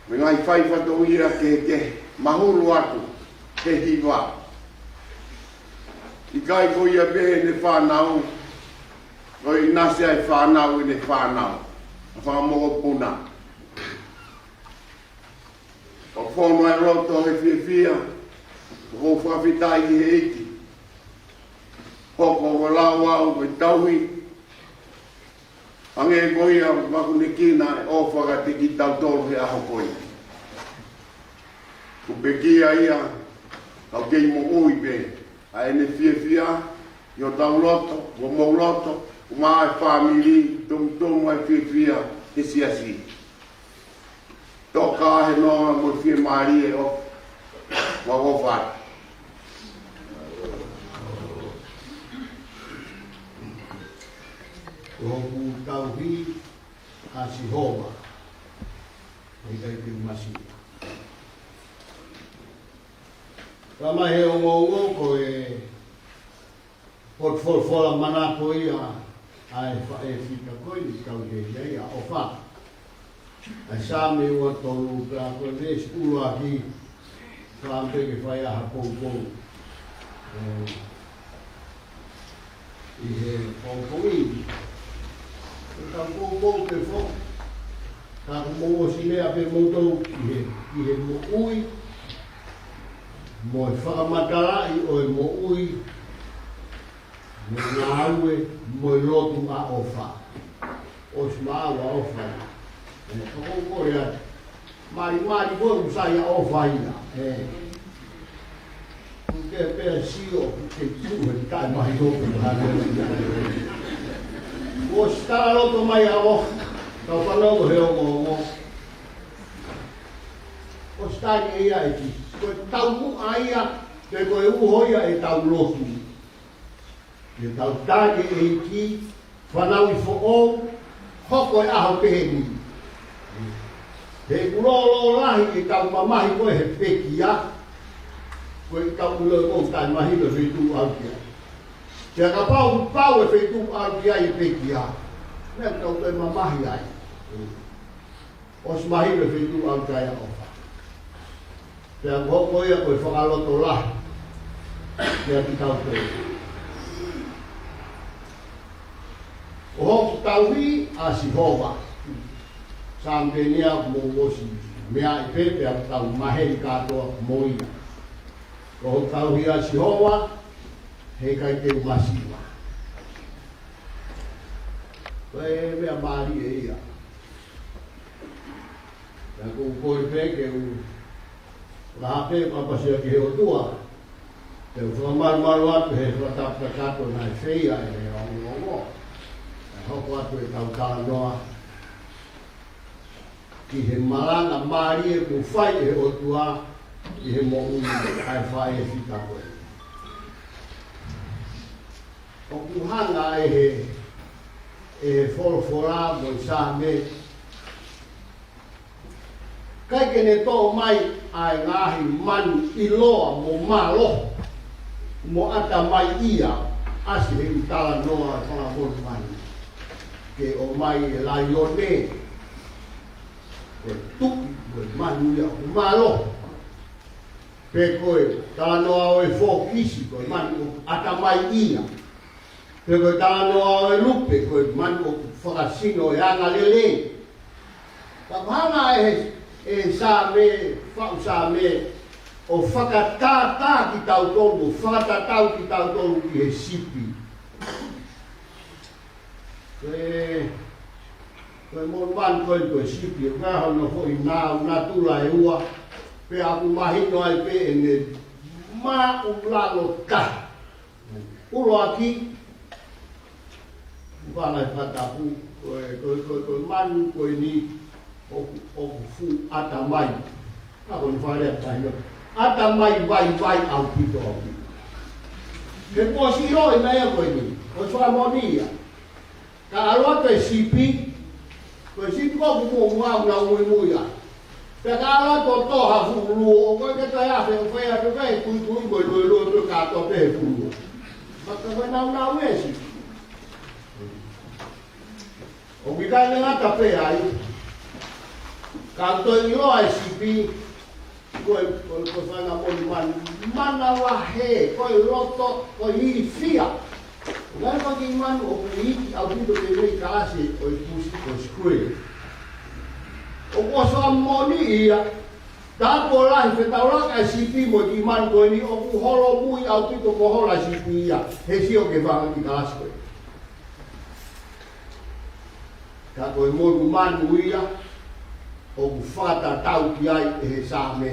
mo e ngaahi fai fatongia kehekehe, mahulu atu he hiva. ʻIkai ko ia pē ʻene fānau, ko e ʻinasi ʻa e fānau ʻene fānau, ʻa e fanga mokopuna. ʻOku fonu ʻa e loto he fiefia, ʻoku ou fakafetaʻi ki he ʻEiki. Hoko ʻo lau au ʻo tauhi, hangē ko ia ʻoku makunekina ʻe ʻOfa kiate kitautolu he ʻaho ko ia. Kuo pekia ia, ka ʻoku kei moʻui pē ʻa ʻene fiefia ʻi hotau loto, ʻi homou loto, ʻumaʻā e fāmili, tomutomu ʻa e fiefia he siasi. Toka he nonga mo e fiemālie ʻo ʻOfa. Ko hoku tauhi ʻa Sihova, heʻikai te u masiva. Ka mai he ongoongo ko e potu folofola manako ia ʻa e faʻē fika ko eni ʻoku tau ʻi ai ʻa ʻOfa. ʻA e Saame ua tolu, ka ko e veesi ʻuluaki, ka peke fai ʻa ha poupou. ʻE, ʻi he poupou ʻi. ʻE tau poupou pē foki. Ka ko e mou ʻosi lea pē moutolu ʻi he, ʻi he moʻui, mo e fakamatalaʻi ʻo e moʻui, mo e ngāue, mo e lotu ʻa ʻOfa. ʻOsi maʻu ʻa ʻOfa. ʻE, ka ʻoku ou kole atu. Mali, mali, ko e ʻusa ia ʻOfa ia. ʻE. Kuo ke pea sio, kuo ke tuʻu he taʻe mahi hopo. ʻOsi tala loto mai ʻa ʻOfa. Kau fanongo he ongoongo. ʻOsi tali ʻe ia ʻEiki. Ko e taumuʻa ia, pe ko e uho ia ʻetau lotu. Ke tau tali ʻEiki, fanauʻi foʻou, hoko e ʻaho pehē ni. He ʻoku lōlō lahi ʻetau mamahi ko ē he pekia, ko e ʻetau ʻilo ko e taʻe mahino e feituʻu ʻalu ki ai. Pea kapau, pau e feituʻu ʻalu ki ai e pekia, meʻa ʻoku tau toe mamahi ai. ʻOsi mahino e feituʻu ʻalu ki ai ʻa ʻOfa. Pea ko, ko ia ko e fakalotolahi kiate kitautolu. Ko hoku tauhi ʻa Sihova. Saame ni ʻoku mou ʻosi meaʻi pē, pea ʻoku tau maheni kātoa mo ia. Ko hoku tauhi ʻa Sihova, heʻikai te u masiva. Ko e meʻa mālie ia. Pea ʻoku ou kole pē ke u laha pē ʻo ʻapasia ki he ʻOtua. Te u fakamalumalu atu he fakatapu kakato naʻe fai ʻe he ongoongo. Kae hoko atu ʻetau talanoa ki he malanga mālie kuo fai ʻe he ʻOtua ʻi he moʻui ʻa e faʻē fika ko ē. ʻOku hanga ʻe he, ʻe he folofola mo e Saame, ʻikai ke ne toʻo mai ʻa e ngaahi manu ʻiloa mo mālohi, mo ʻatamai ia, ʻasi he ʻū talanoa ʻa e fanga monumanu. Ke ʻomai e laione, ko e tuʻi, ko e manu ia ʻoku mālohi. Pe ko e talanoa ʻo e fokisi, ko e manu ʻoku ʻatamaiʻia. Pe ko e talanoa ʻo e lupe, ko e manu ʻoku fakasino e anga lelei. Ka ko e hanga ʻe he, ʻe he Saame, faʻu Saame, ʻo fakatātā kitautolu, ʻo fakatatau kitautolu ki he sipi. Ko e, ko e monumanu ko e, ko e sipi, ʻoku ʻi ai hono foʻi nāunau natula ʻe ua, pea ʻoku mahino ai pē ʻene māʻulalo taha. ʻUluaki, ʻoku ʻi ai e fakatapu, ko e, ko e, ko e, ko e manu ko eni, ʻoku, ʻoku fuʻu ʻatamai. Ka ko e fale ʻa tahi. ʻAtamai vaivai ʻaupito ʻaupito. He kuo ʻosi ʻilo ʻe ia ko eni. Ko e fakamoʻoni ia. Ka ʻalu atu e sipi, ko e sipi ko ē ʻoku muʻomuʻa ʻoku nau muimui ai. Pea ka ʻalu atu ʻo tō ha fuʻu luo, ʻoku ʻikai ke toe afe, ʻoku ʻikai atu ke kuikui ko e luo, luo, luo, ka tō pē he fuʻu luo. Ka ko e nāunau e sipi. ʻOku ʻikai ngata pē ai. Ka ʻoku toe ʻiloa e sipi, ko e, ko e, ko e fanga monumanu manavahē, ko e loto, ko e ilifia. Ngaahi fanga kiʻi manu ʻoku iiki ʻaupito ke mei kalasi ʻo e pusi, ko e squid. ʻOku ʻosi fakamoʻoni ia, tā ko e lahi fetaulaki e sipi mo e kiʻi manu ko eni ʻoku holomui ʻaupito ko e hola sipi ia, he sio ki he fanga kiʻi kalasi ko ē. Ka ko e monumanu ia ʻoku fakatatau ki ai ʻe he Saame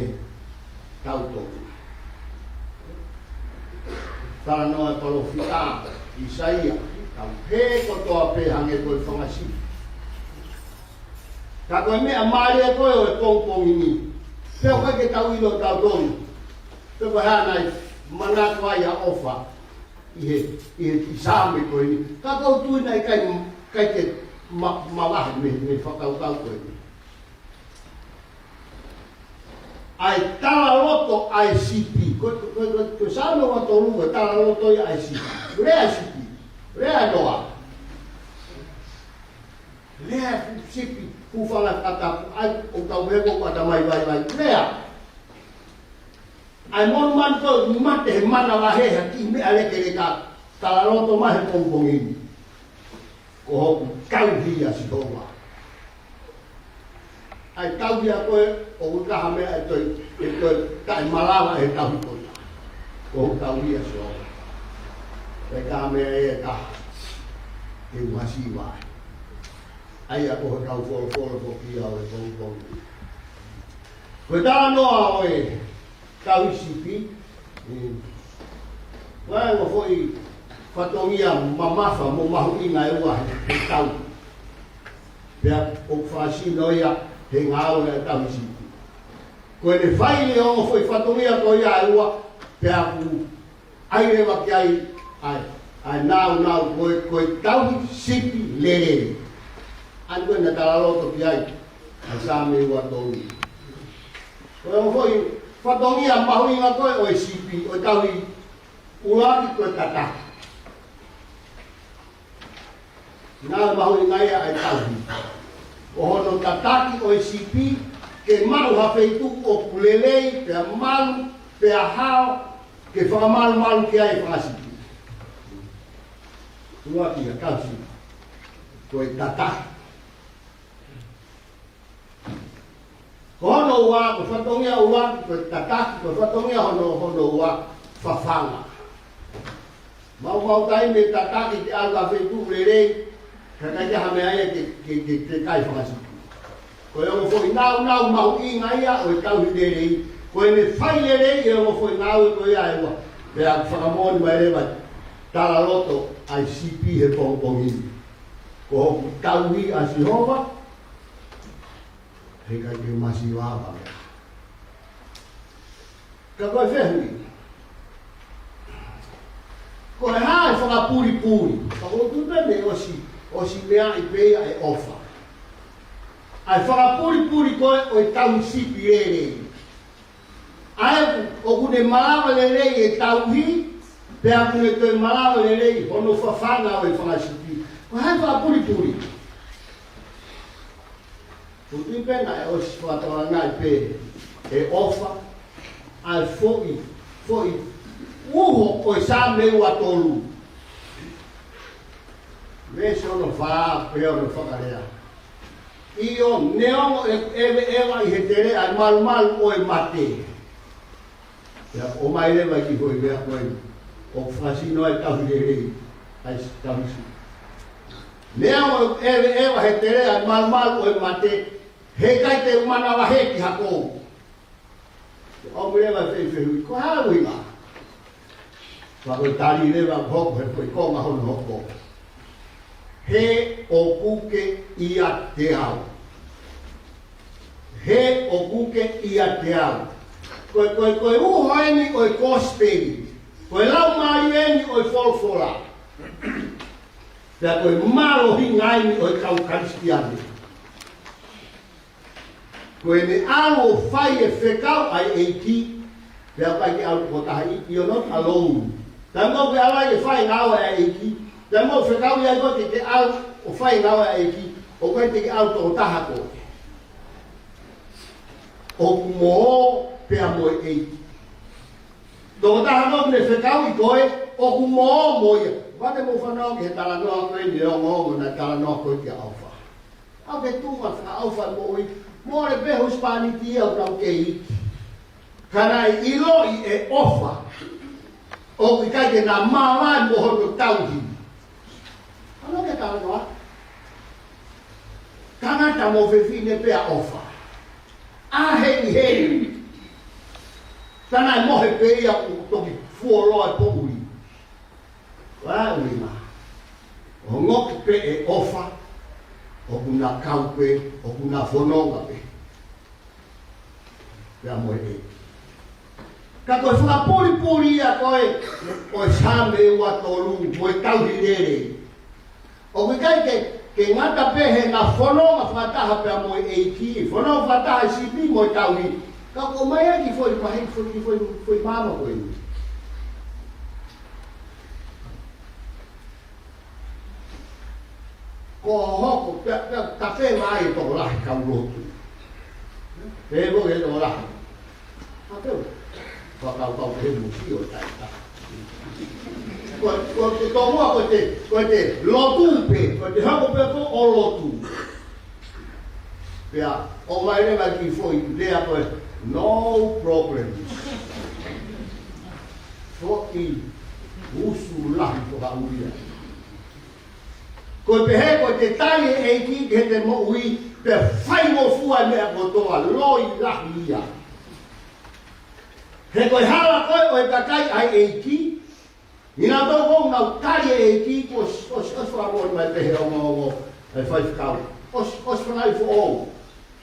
tautolu. Talanoa e palōfita ʻIsaia, tau hē kotoa pē hangē ko e fanga sipi. Ka ko e meʻa mālie ko ē ʻo e pongipongi ni, pea ʻoku ʻikai ke tau ʻilo tautolu pe ko e hā naʻe manako ai ʻa ʻOfa ʻi he, ʻi he, ʻi he Saame ko eni. Ka ʻoku ou tui naʻe ʻikai, ʻikai ke ma-, mavahe mei, mei he fakakaukau ko eni. ʻA e talaloto ʻa e sipi. Ko, ko, ko, ko e Saame ua tolu, ko e talaloto ia ʻa e sipi. Lea e sipi. Lea e noa. Lea e fuʻu sipi, fuʻu fanga fakatapu, ʻa ia ʻoku tau pehē ko e ʻatamai vaivai. Lea. ʻA e monumanu ko ē mate he manavahē ha kiʻi meʻa lekeleka, talaloto mai he pongipongi ni. Ko hoku tauhi ʻa Sihova. ʻA e tauhi ʻa ko ē, ʻoku ʻikai ha meʻa ʻe toe, ʻe toe taʻemalava he tauhi ko ia. Ko hoku tauhi ʻa Sihova. ʻIkai ha meʻa ʻe taha ke u masiva ai. ʻA ia ko e kau folofola foki ia ʻo e pongipongi. Ko e talanoa ʻo e tauhi sipi, ē, ʻoku ʻi ai e ongo foʻi fatongia mamafa mo mahuʻinga ʻe ua he, he tauhi. Pea ʻoku fakasino ia he ngāue ʻa e tauhi sipi. Ko ʻene fai ʻe he ongo foʻi fatongia ko ia ʻe ua, pea ʻoku ʻai leva ki ai ʻa e, ʻa e nāunau ko e, ko e tauhi sipi lelei. ʻA ia ko ē naʻe talaloto ki ai ʻa e Saame ua tolu. Ko e ongo foʻi fatongia mahuʻinga ko ē ʻo e sipi, ʻo e tauhi, ʻuluaki ko e tataki. Naʻe mahuʻinga ia ʻa e tauhi. Ko hono tataki ʻo e sipi, ke maʻu ha feituʻu ʻoku lelei, pea malu, pea hao, ke fakamalumalu ki ai e fanga sipi. ʻUluaki ʻa e tauhi sipi. Ko e tataki. Ko hono ua, ko e fatongia ʻuluaki, ko e tataki, ko e fatongia hono, hono ua, fafanga. Maumau taimi e tataki ke ʻalu ki ha feituʻu lelei, ka ʻikai ke ʻi ai ha meʻa ia ke, ke, ke, ke kai fanga sipi. Ko e ongo foʻi nāunau mahuʻinga ia ʻo e tauhi lelei, ko ʻene fai lelei e ongo foʻi ngāue ko ia ʻe ua. Pea fakamoʻoni mai leva, talaloto ʻa e sipi he pongipongi ni. Ko hoku tauhi ʻa Sihova, heʻikai ke u masiva ha meʻa. Ka ko e fehuʻi. Ko e hā e fakapulipuli? Ka ʻoku ou tui pē naʻe ʻosi, ʻosi meaʻi pē ia ʻe ʻOfa. ʻA e fakapulipuli ko ē ʻo e tauhi sipi lelei. ʻA ia ʻoku, ʻoku ne malava lelei e tauhi, pea ʻoku ne toe malava lelei hono fafanga ʻo e fanga sipi. Ko e hā e fakapulipuli? ʻOku ou tui pē naʻe ʻosi fakatokangaʻi pē ʻe ʻOfa ʻa e foʻi, foʻi uho ʻo e Saame ua tolu. Veesi ono fā, pea ʻoku fakalea: ʻIo, neongo ʻeku ʻeveʻeva ʻi he tele ʻa e malumalu ʻo e mate. Pea ʻomai leva e kiʻi foʻi lea ko eni ʻoku fakasino ai e tauhi lelei, ʻa e tauhi sino. Neongo ʻeku ʻeveʻeva he tele ʻa e malumalu ʻo e mate, heʻikai te u manavahē ki ha kou. ʻOku leva e fehuʻi, ko e hā e ʻuhinga? Pea ko e tali leva ʻoku hoko he foʻi konga hono hoko: He ʻoku ke ʻiate au. He ʻoku ke ʻiate au. Ko e, ko e, ko e uho eni ʻo e kosipeli. Ko e laumālie eni ʻo e folofola. Pea ko e mālohinga eni ʻo e kau Kalisitiane. Ko ʻene ʻalu ʻo fai e fekau ʻa e ʻEiki, pea ʻikai ke ʻalu tokotaha, you're not alone. Taimi ʻoku ke ʻalu ai ke fai e ngāue ʻa e ʻEiki, taimi ʻoku fekauʻi ai koe ke ke ʻalu ʻo fai e ngāue ʻa e ʻEiki, ʻoku ʻikai te ke ʻalu tokotaha koe. ʻOku mo ō pea mo e ʻEiki. Tokotaha ʻoku ne fekauʻi koe, ʻoku mo ō mo ia. Vale mo fanau ki he talanoa ko eni ʻo e ongoongo naʻe talanoa ko ē kia ʻOfa. ʻOku ke tuʻu ʻo fakaʻofa e moʻui, mole pē husepāniti ia ʻoku tau kei iiki. Ka naʻe ʻiloʻi ʻe ʻOfa ʻoku ʻikai ke na māvae mo hono tauhi. Ano ke talanoa. Tangata mo fefine pē ʻa ʻOfa. ʻA hengihengi. Ka naʻe mohe pē ia ʻo toki fuoloa e poʻuli. Ua ui ma. ʻO ngoki pē ʻe ʻOfa, ʻoku na kau pē, ʻoku na fononga pē pea mo e ʻEiki. Ka ko e fakapulipuli ia ko ē ʻo e Saame ua tolu mo e tauhi lelei. ʻOku ʻikai ke, ke ngata pē heʻena fononga fakataha pea mo e ʻEiki, fononga fakataha e sipi mo e tauhi. Ka ʻoku ʻomai ai e kiʻi foʻi mahi, foʻi, foʻi, foʻi maama ko eni. Ko hoʻo, pea, pea, ka pē mai e tokolahi kau lotu. Pea mo e tokolahi. A pea, fakakaukau pē he musi ʻo taʻetaʻe. Ko, ko, ko e tōmua ko e te, ko e te lotu pē, ko e te hako pē ko ē ʻo lotu. Pea ʻomai leva e kiʻi foʻi lea ko e, no problem. Foʻi usu lahi ko ha ulia. Ko e pehē ko e te tali e ʻEiki ki heʻete moʻui, pea faingofua e meʻa kotoa, loi lahi ia. He ko e hala ko ē ʻo e kakai ʻa e ʻEiki, ʻi heʻenau tō ko ē ʻenau tali e ʻEiki, kuo ʻosi, ʻosi, ʻosi fakamoʻoni mai pē he ongoongo ʻa e faifekau. ʻOsi, ʻosi fanauʻi foʻou.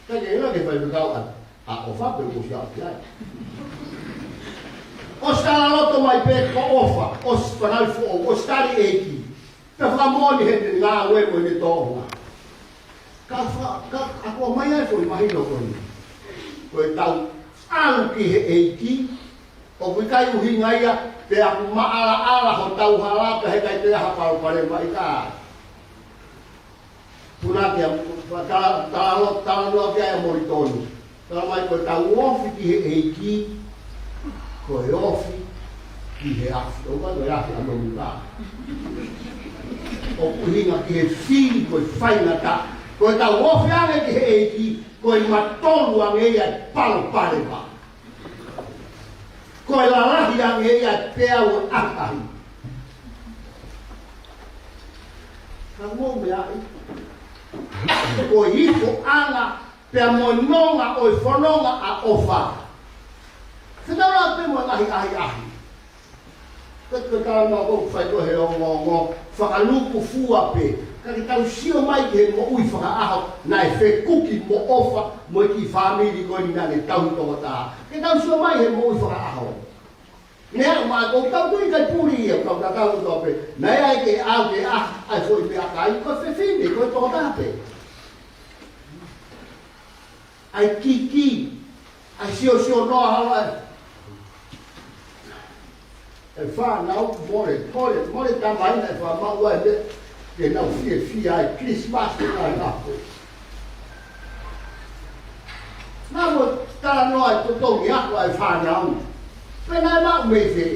Ka ke ʻilo ke faifekau ʻa, ʻa ʻOfa pē kuo ʻosi aʻu ki ai. ʻOsi talaloto mai pē ko ʻOfa, ʻosi fanauʻi foʻou, ʻosi tali e ʻEiki. Pea fakamoʻoni heʻene ngāue mo ʻene tōʻonga. Ka fa-, ka, ka ʻoku ʻomai ai e foʻi mahino ko eni. Ko ʻetau ʻalu ki he ʻEiki, ʻoku ʻikai ʻuhinga ia, pea ʻoku maʻalaʻala hotau hala, pea heʻikai toe ʻi ai ha palopalema, ʻikai. Puna kia, tala, tala, talanoa ki ai ʻa Molitoni. Talamai ko ʻetau ofi ki he ʻEiki, ko e ofi ki he afi. ʻOku ʻikai ko e afi ʻa Monuka. ʻOku ʻuhinga ki he fili ko e faingataʻa. Ko ʻetau ofi ange ki he ʻEiki, ko e matolu ange ia e palopalema. Ko e lalahi ange ia e peau ʻo e ʻahiʻahi. Ka mou meaʻi, ko e ifoʻanga pea mo e nonga ʻo e fononga ʻa ʻOfa. Fetaulaki pē mo e ngaahi ʻahiʻahi. Ko e, ko e talanoa ko ē ʻoku fai ko ē he ongoongo, fakalūkufua pē. Ka ke tau sio mai ki he moʻui fakaʻaho naʻe fekuki mo ʻOfa mo e kiʻi fāmili ko eni naʻa ne tauhi tokotaha. Ke tau sio mai he moʻui fakaʻaho. Neongo ʻoku tau tui ʻikai puli ia, kau tatau kotoa pē. Naʻe ʻai ke ʻau ke ʻai, ʻai foʻi meʻakai, ko e fefine, ko e tokotaha pē. ʻAi kiki, ʻai siosio noa hala. ʻE fānau, mole, mole, mole tamai naʻe fakamaʻu ai pē ke nau fiefia ai Christmas ko ē naʻe ngāue. Naʻa mo talanoa e totongi ako ʻa e fānau. Pea naʻe maʻu mei fē?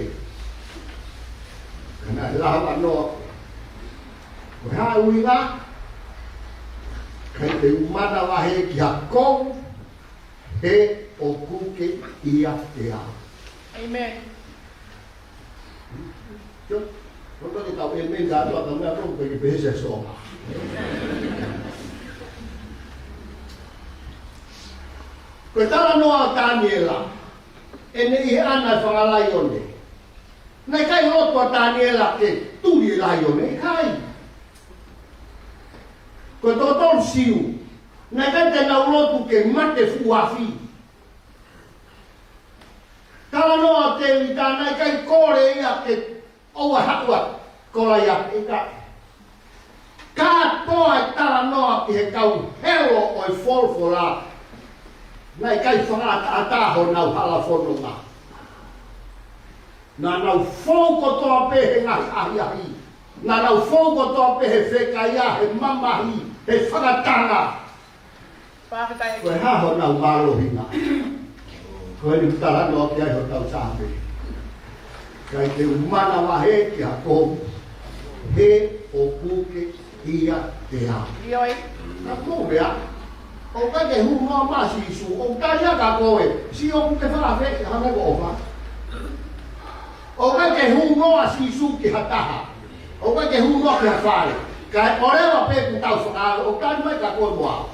Ka naʻe lava noa. Ko e hā e ʻuhinga? ʻIkai te u manavahē ki ha kou, he ʻoku ke ʻiate au. ʻĒmeni. Ko, ko e tau ʻēmeni kātoa ka meʻa ko ē ke pehē ʻe Sōma. Ko e talanoa ʻo Taniela, ʻene ʻi he ʻana e fanga laione. Naʻe ʻikai loto ʻa Taniela ke tuli e laione, ʻikai. Ko e tokotolu Siu, naʻe ʻikai te nau lotu ke mate fuʻu afi. Talanoa ʻo Tēvita, naʻe ʻikai kole ia ke ʻoua haʻu ʻa Kolaiate, ʻikai. Kātoa e talanoa ki he kau helo ʻo e folofola, naʻe ʻikai fakaʻataʻatā honau hala fononga. Naʻa nau fou kotoa pē he ngaahi ʻahiʻahi. Naʻa nau fou kotoa pē he fekaia, he mamahi, he fakatanga. Fakafetaʻi. Ko e hā honau mālohinga? Ko eni ʻoku talanoa ki ai hotau Saame. ʻIkai te u manavahē ki ha kou, he ʻoku ke ʻiate au. ʻIo ē. Ka ko e meʻa, ʻoku ʻikai ke hū noa mai ʻa Sīsū, ʻoku tali ʻaki ʻe koe, Sīsū ʻoku ke fakafeʻi hangē ko ʻofa. ʻOku ʻikai ke hū noa ʻa Sīsū ki ha taha. ʻOku ʻikai ke hū noa ki ha fale. Kae ʻoua pē kuo tau fakaʻalu, ʻoku tali mai kia koe mo au.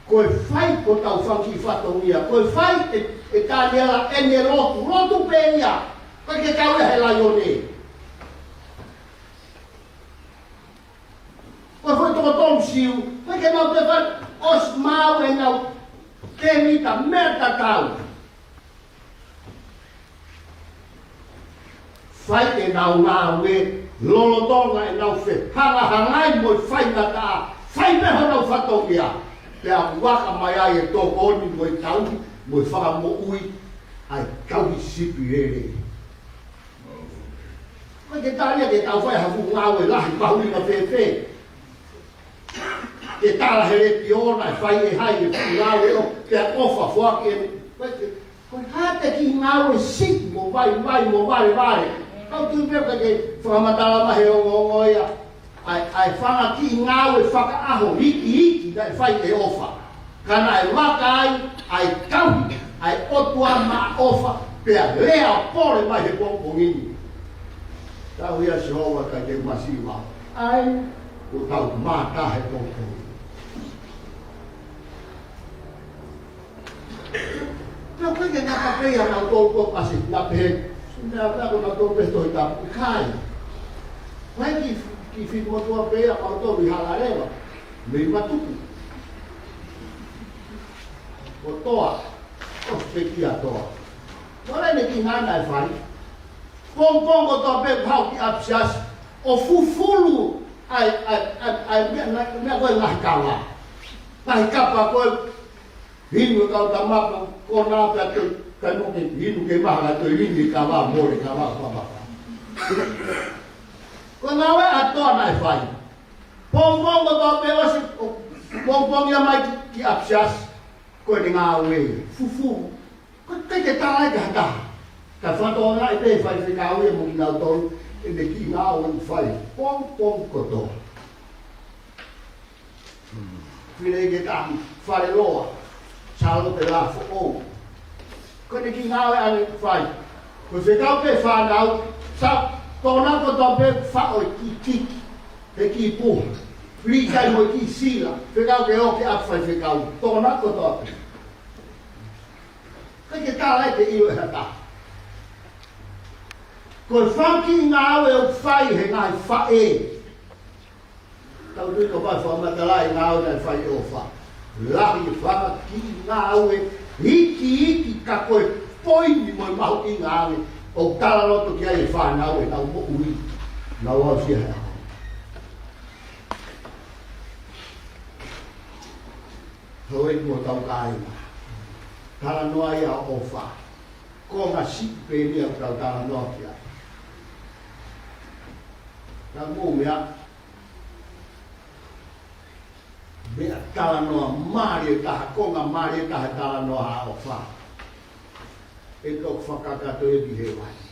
Ko e fai ko ʻetau fanga kiʻi fatongia, ko e fai ʻe, ʻe Taniela ʻene lotu, lotu pē ia, ʻikai ke kau ia he laione. Ko e foʻi tokotolu Siu, ʻikai ke nau toe fai, ʻosi maʻu ʻenau tēvita meʻa tatau. Fai ʻenau ngāue, lolotonga ʻenau fehangahangai mo e faingataʻa, fai pē honau fatongia. Pea ʻoku aka mai ai e tokoni mo e tauhi, mo e fakamoʻui ʻa e kau sipi lelei. ʻIkai ke tali ia ke tau fai ha fuʻu ngāue lahi mahuʻinga fēfē. Ke tala he letiō naʻe fai ʻe hai e fuʻu ngāue ʻo, pea ʻofa foaki ʻe, ko e, ko e hā e kiʻi ngāue siʻi mo vaivai mo valevale. Kau tui pē ke fakamatala mai he ongoongo ia. ʻA e, ʻa e fanga kiʻi ngāue fakaʻaho iiki, iiki naʻe fai ʻe ʻOfa. Ka naʻe vaka ai ʻa e tauhi ʻa e ʻOtua maʻa ʻOfa, pea lea pole mai he pongipongi ni. Tauhi ʻa Sihova ʻikai te u masiva. ʻAi, ʻoku tau mātā he pongipongi ni. Pea ʻoku ʻikai ke ngata pē ia ʻa mautolu ko ʻasi, na pē. Sina pē ko mautolu pē Tohi Tapu, ʻikai. Ko e kiʻi, kiʻi fili motuʻa pē ia ʻa mautolu ʻi Halaleva. Mei Matuku. Ko Toa. Ko Pekia Toa. Ko ʻene kiʻi ngāue naʻe fai. Pongipongi kotoa pē haʻu ki ʻapisiasi ʻo fufulu ʻa e, ʻa e, ʻa e, ʻa e meʻa, meʻa, meʻa ko e ngaahi kava. Ngaahi kapa ko e inu e kau tama ko, ko nā pea te, ka no ke inu ke maha ka te inu e kava, mole kava, kava. Ko e ngāue ʻa Toa naʻe fai. Pongipongi kotoa pē ʻosi, ʻo, pongipongi ia mai ki, ki ʻapisiasi. Ko ʻene ngāue, fufulu. Ko e ʻikai ke tala ia ki ha taha. Ka fakatonga ʻe pē faifekau ia mo kinautolu, ʻene kiʻi ngāue ʻoku fai pongipongi kotoa. Fili ke tahi, Faleloa, Sālote Lafoʻou. Ko ʻene kiʻi ngāue ʻoku fai. Ko e fekau pē fānau, sa tona kotoa pē faʻo e kiʻi kiki, he kiʻi puha. Fili kai mo e kiʻi sila, fekau ke ō ki ʻapi faifekau, tona kotoa pē. ʻIkai ke tala ia ke ʻilo ʻe ha taha. Ko e fanga kiʻi ngāue ʻoku fai he ngaahi faʻē. Tau tui ko e fakamatala e ngāue naʻe fai ʻe ʻOfa. Lahi e fanga kiʻi ngāue iiki iiki ka ko e poini mo e mahuʻinga ange ʻoku talaloto ki ai e fānau ʻenau moʻui. Nau aʻusia he ʻaho. Houʻeiki mo hotau kāinga. Talanoa ia ʻa ʻOfa. Ko e ngaahi sipi pē ia ʻoku tau talanoa ki ai. Ka mou meʻa. Meʻa talanoa mālie taha, konga mālie taha talanoa ʻa ʻofa. ʻE toki fakakakato ia ki hēvani.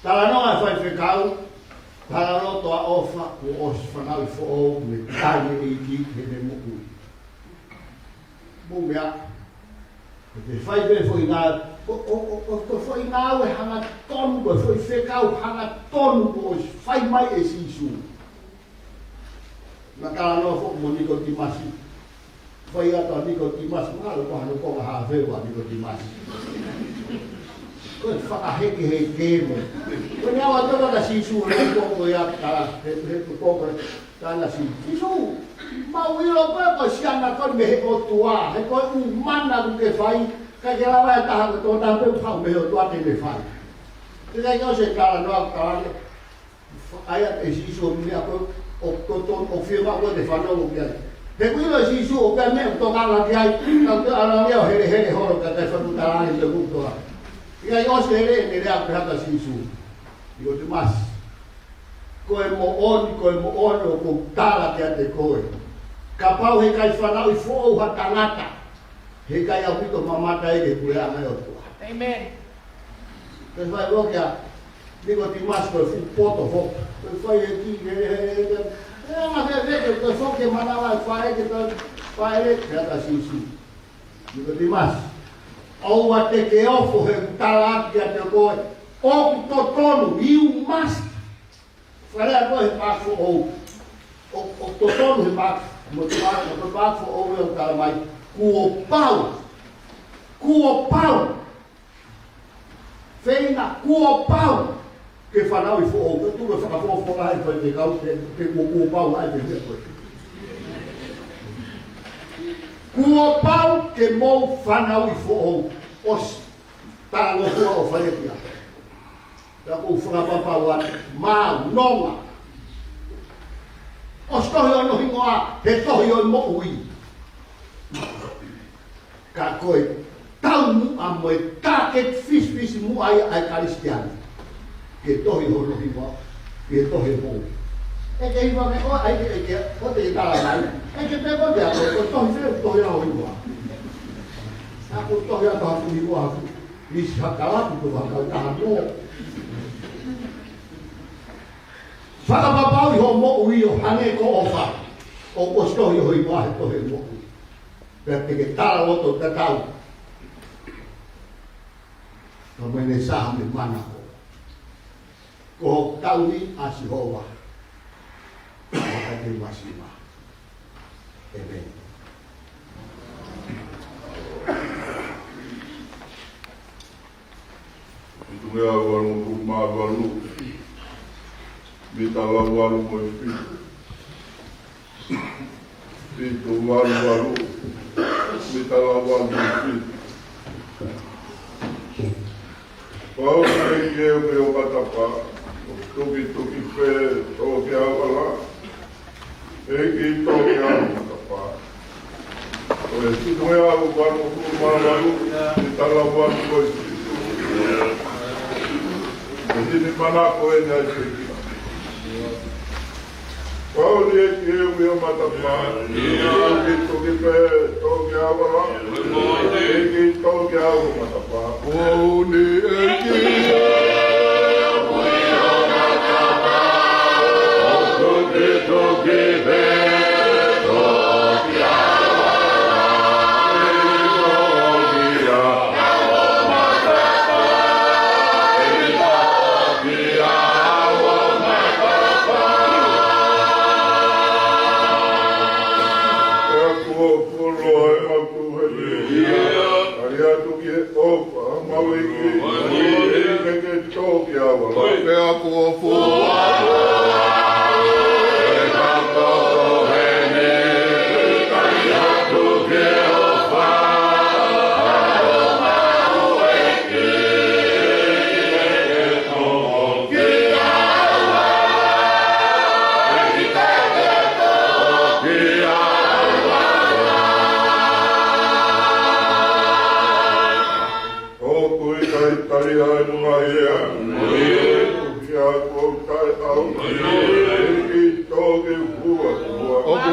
Talanoa ʻa e faifekau, talaloto ʻa ʻofa, kuo ʻosi fanauʻi foʻou mei he ʻEiki heʻene moʻui. Mou meaʻi, ʻe fai pē foʻi ngāue, ko, ko, ko, ko, ko e foʻi ngāue hangatonu, ko e foʻi fekau hangatonu kuo ʻosi fai mai ʻe Sīsū. Naʻa talanoa foki mo Nikotīmasi. Fai atu ʻa Nikotīmasi, mahalo ko hano konga haafe ʻa Nikotīmasi. Ko e fakahekeheke mo. Ko ʻene ʻalu atu kia Sīsū, he ko ko ia ka, he, he ko ko, tala Sī-, Sīsū, mau ʻilo koe ko e siana koe mei he ʻOtua, he ko e ʻū mana ʻoku ke fai, ʻikai ke lava ʻe ha taha ko e tokotaha pē ʻoku haʻu mei he ʻOtua ke ne fai. Teʻeki ai ke ʻosi e talanoa, talanoa. ʻAi atu ʻe Sīsū ʻo meʻa ko ē, ʻoku totonu, ʻoku fiemaʻu koe ke fanongo ki ai. He ʻoku ʻilo ʻe Sīsū ʻoku ʻi ai e meʻa ʻoku tokanga ki ai, ka ʻoku ʻalu ange ʻo heleheleholo kae ʻikai fakamatala ange ki he ʻOtua. ʻIkai ʻosi e lea, ʻene lea pē hake ʻa Sīsū. Nikotīmasi. Ko e moʻoni, ko e moʻoni ʻoku ou tala kiate koe. Kapau he ʻikai fanauʻi foʻou ha tangata, he ʻikai ʻaupito mamata ia ki he puleʻanga ʻo e ʻOtua. ʻĒmeni. Ko e fai ʻo kia Nikotīmasi ko e fuʻu poto foki. Ko e fai e ki, he, he, he, he, he, anga he, he, he, ko e foki e manava e fai ke tau, fai e, ke ata Sīsū. Nikotīmasi. ʻOua te ke ofo he tala atu kiate koe. ʻOku totonu, you must. Fale atu he paaki foʻou. ʻO, ʻoku totonu he paaki, mo e paaki, mo e paaki foʻou ʻoku tala mai. Kuo pau. Kuo pau. Feinga, kuo pau. Ke fanauʻi foʻou. Ko e tuʻu e fakafofola ʻa e faifekau, ke, ke kuo, kuo pau ai ke meʻa ko ē. Kuo pau ke mou fanauʻi foʻou. ʻOsi. Talangofua ʻo fai e kia. Ka ʻoku ou fakapapau atu, maau, nonga. ʻOsi tohi hono hingoa he tohi ʻo e moʻui. Ka ko e taumuʻa mo e tāketi fisifisimuʻa ia ʻa e Kalisitiane. Ke tohi hono hingoa, ke tohi e moʻui. ʻE ke hiva ke ʻoua, ʻai ke, ʻe ke, ʻo te ke tala mai. ʻE ke pē ko te ako, ko e tohi fē, tohi ʻa ho hingoa. Ka ko e tohi ʻa ho hingoa, Misi Hakalapu ko e fakakaukau taha noa. Fakapapauʻi hoʻo moʻui ʻo hangē ko ʻOfa. ʻOku ʻosi tohi hoʻo hingoa he tohi moʻui. Pea te ke talaloto tatau. Ka mene saha me mana ko. Ko hoku taʻu ni ʻa Sihova. Ka te masiva. ʻĒmeni. Hitu mea valu mā valu. Mita lau valu mo e fitu. Fitu valu valu. Mita lau valu mo e fitu. Pau ke ke o ke o matapā. Tukituki pē, tō ke avala. ʻEiki tō ke avala matapā. Ko e fitu mea ʻo valu mā valu, mita lau valu mo e fitu. Ko e hini mana ko ē ʻa e ʻEiki. Pau ni ʻEiki ʻe ui ʻo matapā. Tukituki pē, tō ke avala. ʻEiki tō ke avala matapā. Pau ni ʻEiki ʻe ui ʻo matapā. Tukituki pē, tō ke avala. ʻOku ʻikai tali ai mo ia. Ia ko tai au. ʻEiki tō ke fua fua. ʻOku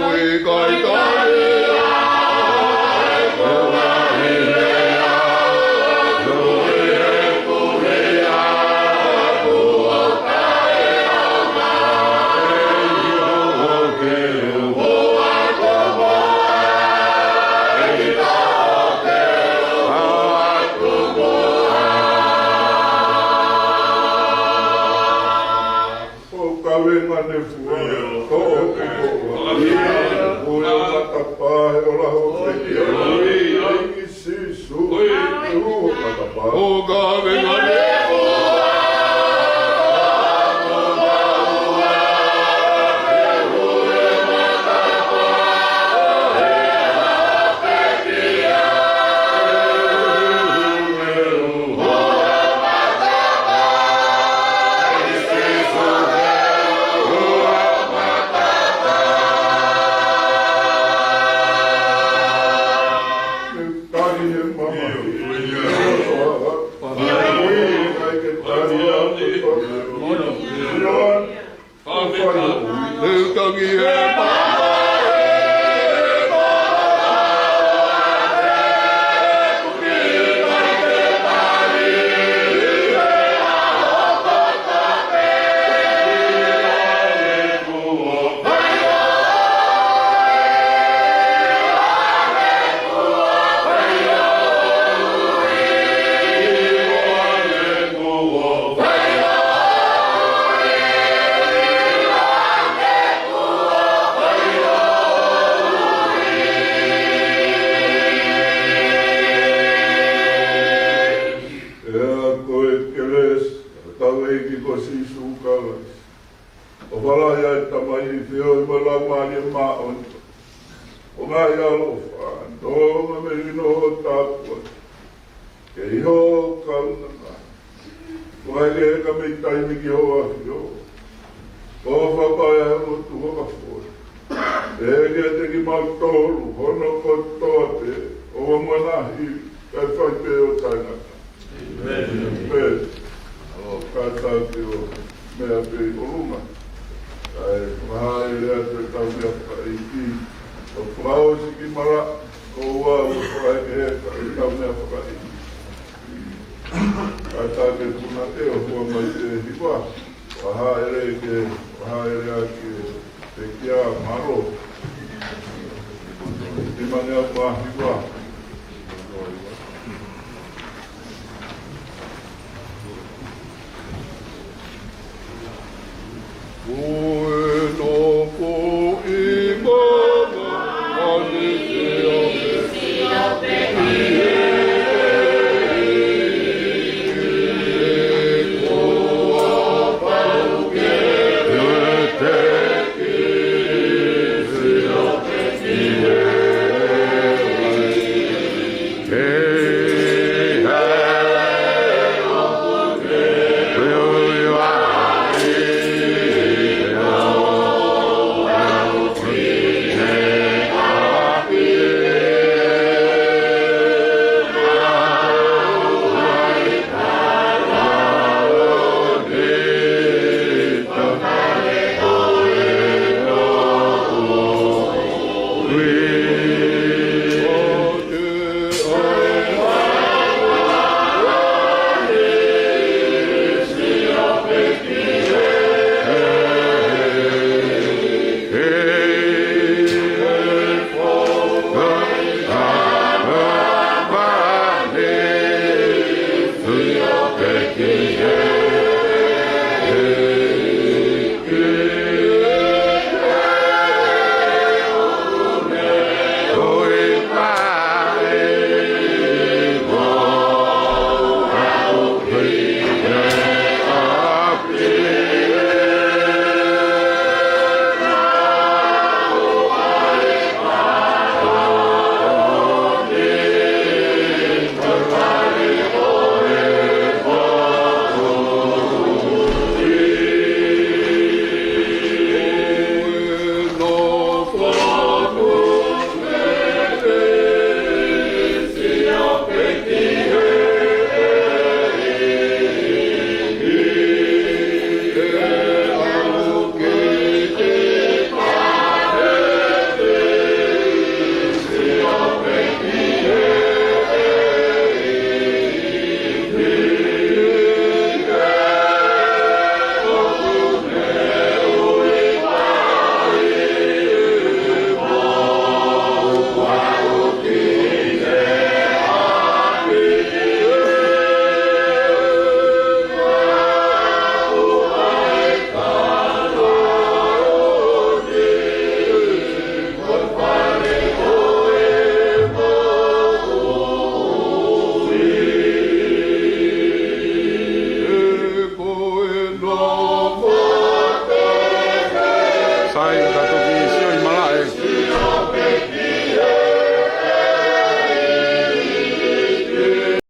Pea ko e kelesi ʻa hotau ʻEiki ko Sīsū Kalaisi, ʻofa lahi ʻa e Tamai, feohi mo e Laumālie Māʻoniʻoni, ʻo ngaahi ʻaloʻofa, nonga mo e ʻilo ʻo tāpuaki, ke ʻi hoʻo kaunanga, ʻo hangē ko e meʻa taimi ki hoʻo ʻafio, ʻofa pea ʻi he lotu hoka foʻi. ʻEiki, ʻiate kimautolu hono kotoa pē, ʻo aʻu mo e ngaahi hili, kae fai pē ʻo taʻengata. ʻĒmeni. Pea, ʻo kātaki ʻo meʻa pē ʻi ʻolunga. Kae fakahāʻele atu ʻetau meʻa fakaʻeiki. ʻO fakaʻosi ki malaʻe, ʻo ʻoua ʻe fakaʻekeʻeke ʻetau meʻa fakaʻeiki. Kātaki e puna ʻo fua mai e hiva. Fakahāʻele ke, fakahāʻele ʻaki e pekia, mālō. Ki mane a pa hiva. Ko e nofo ʻi māmani ʻa e Sai,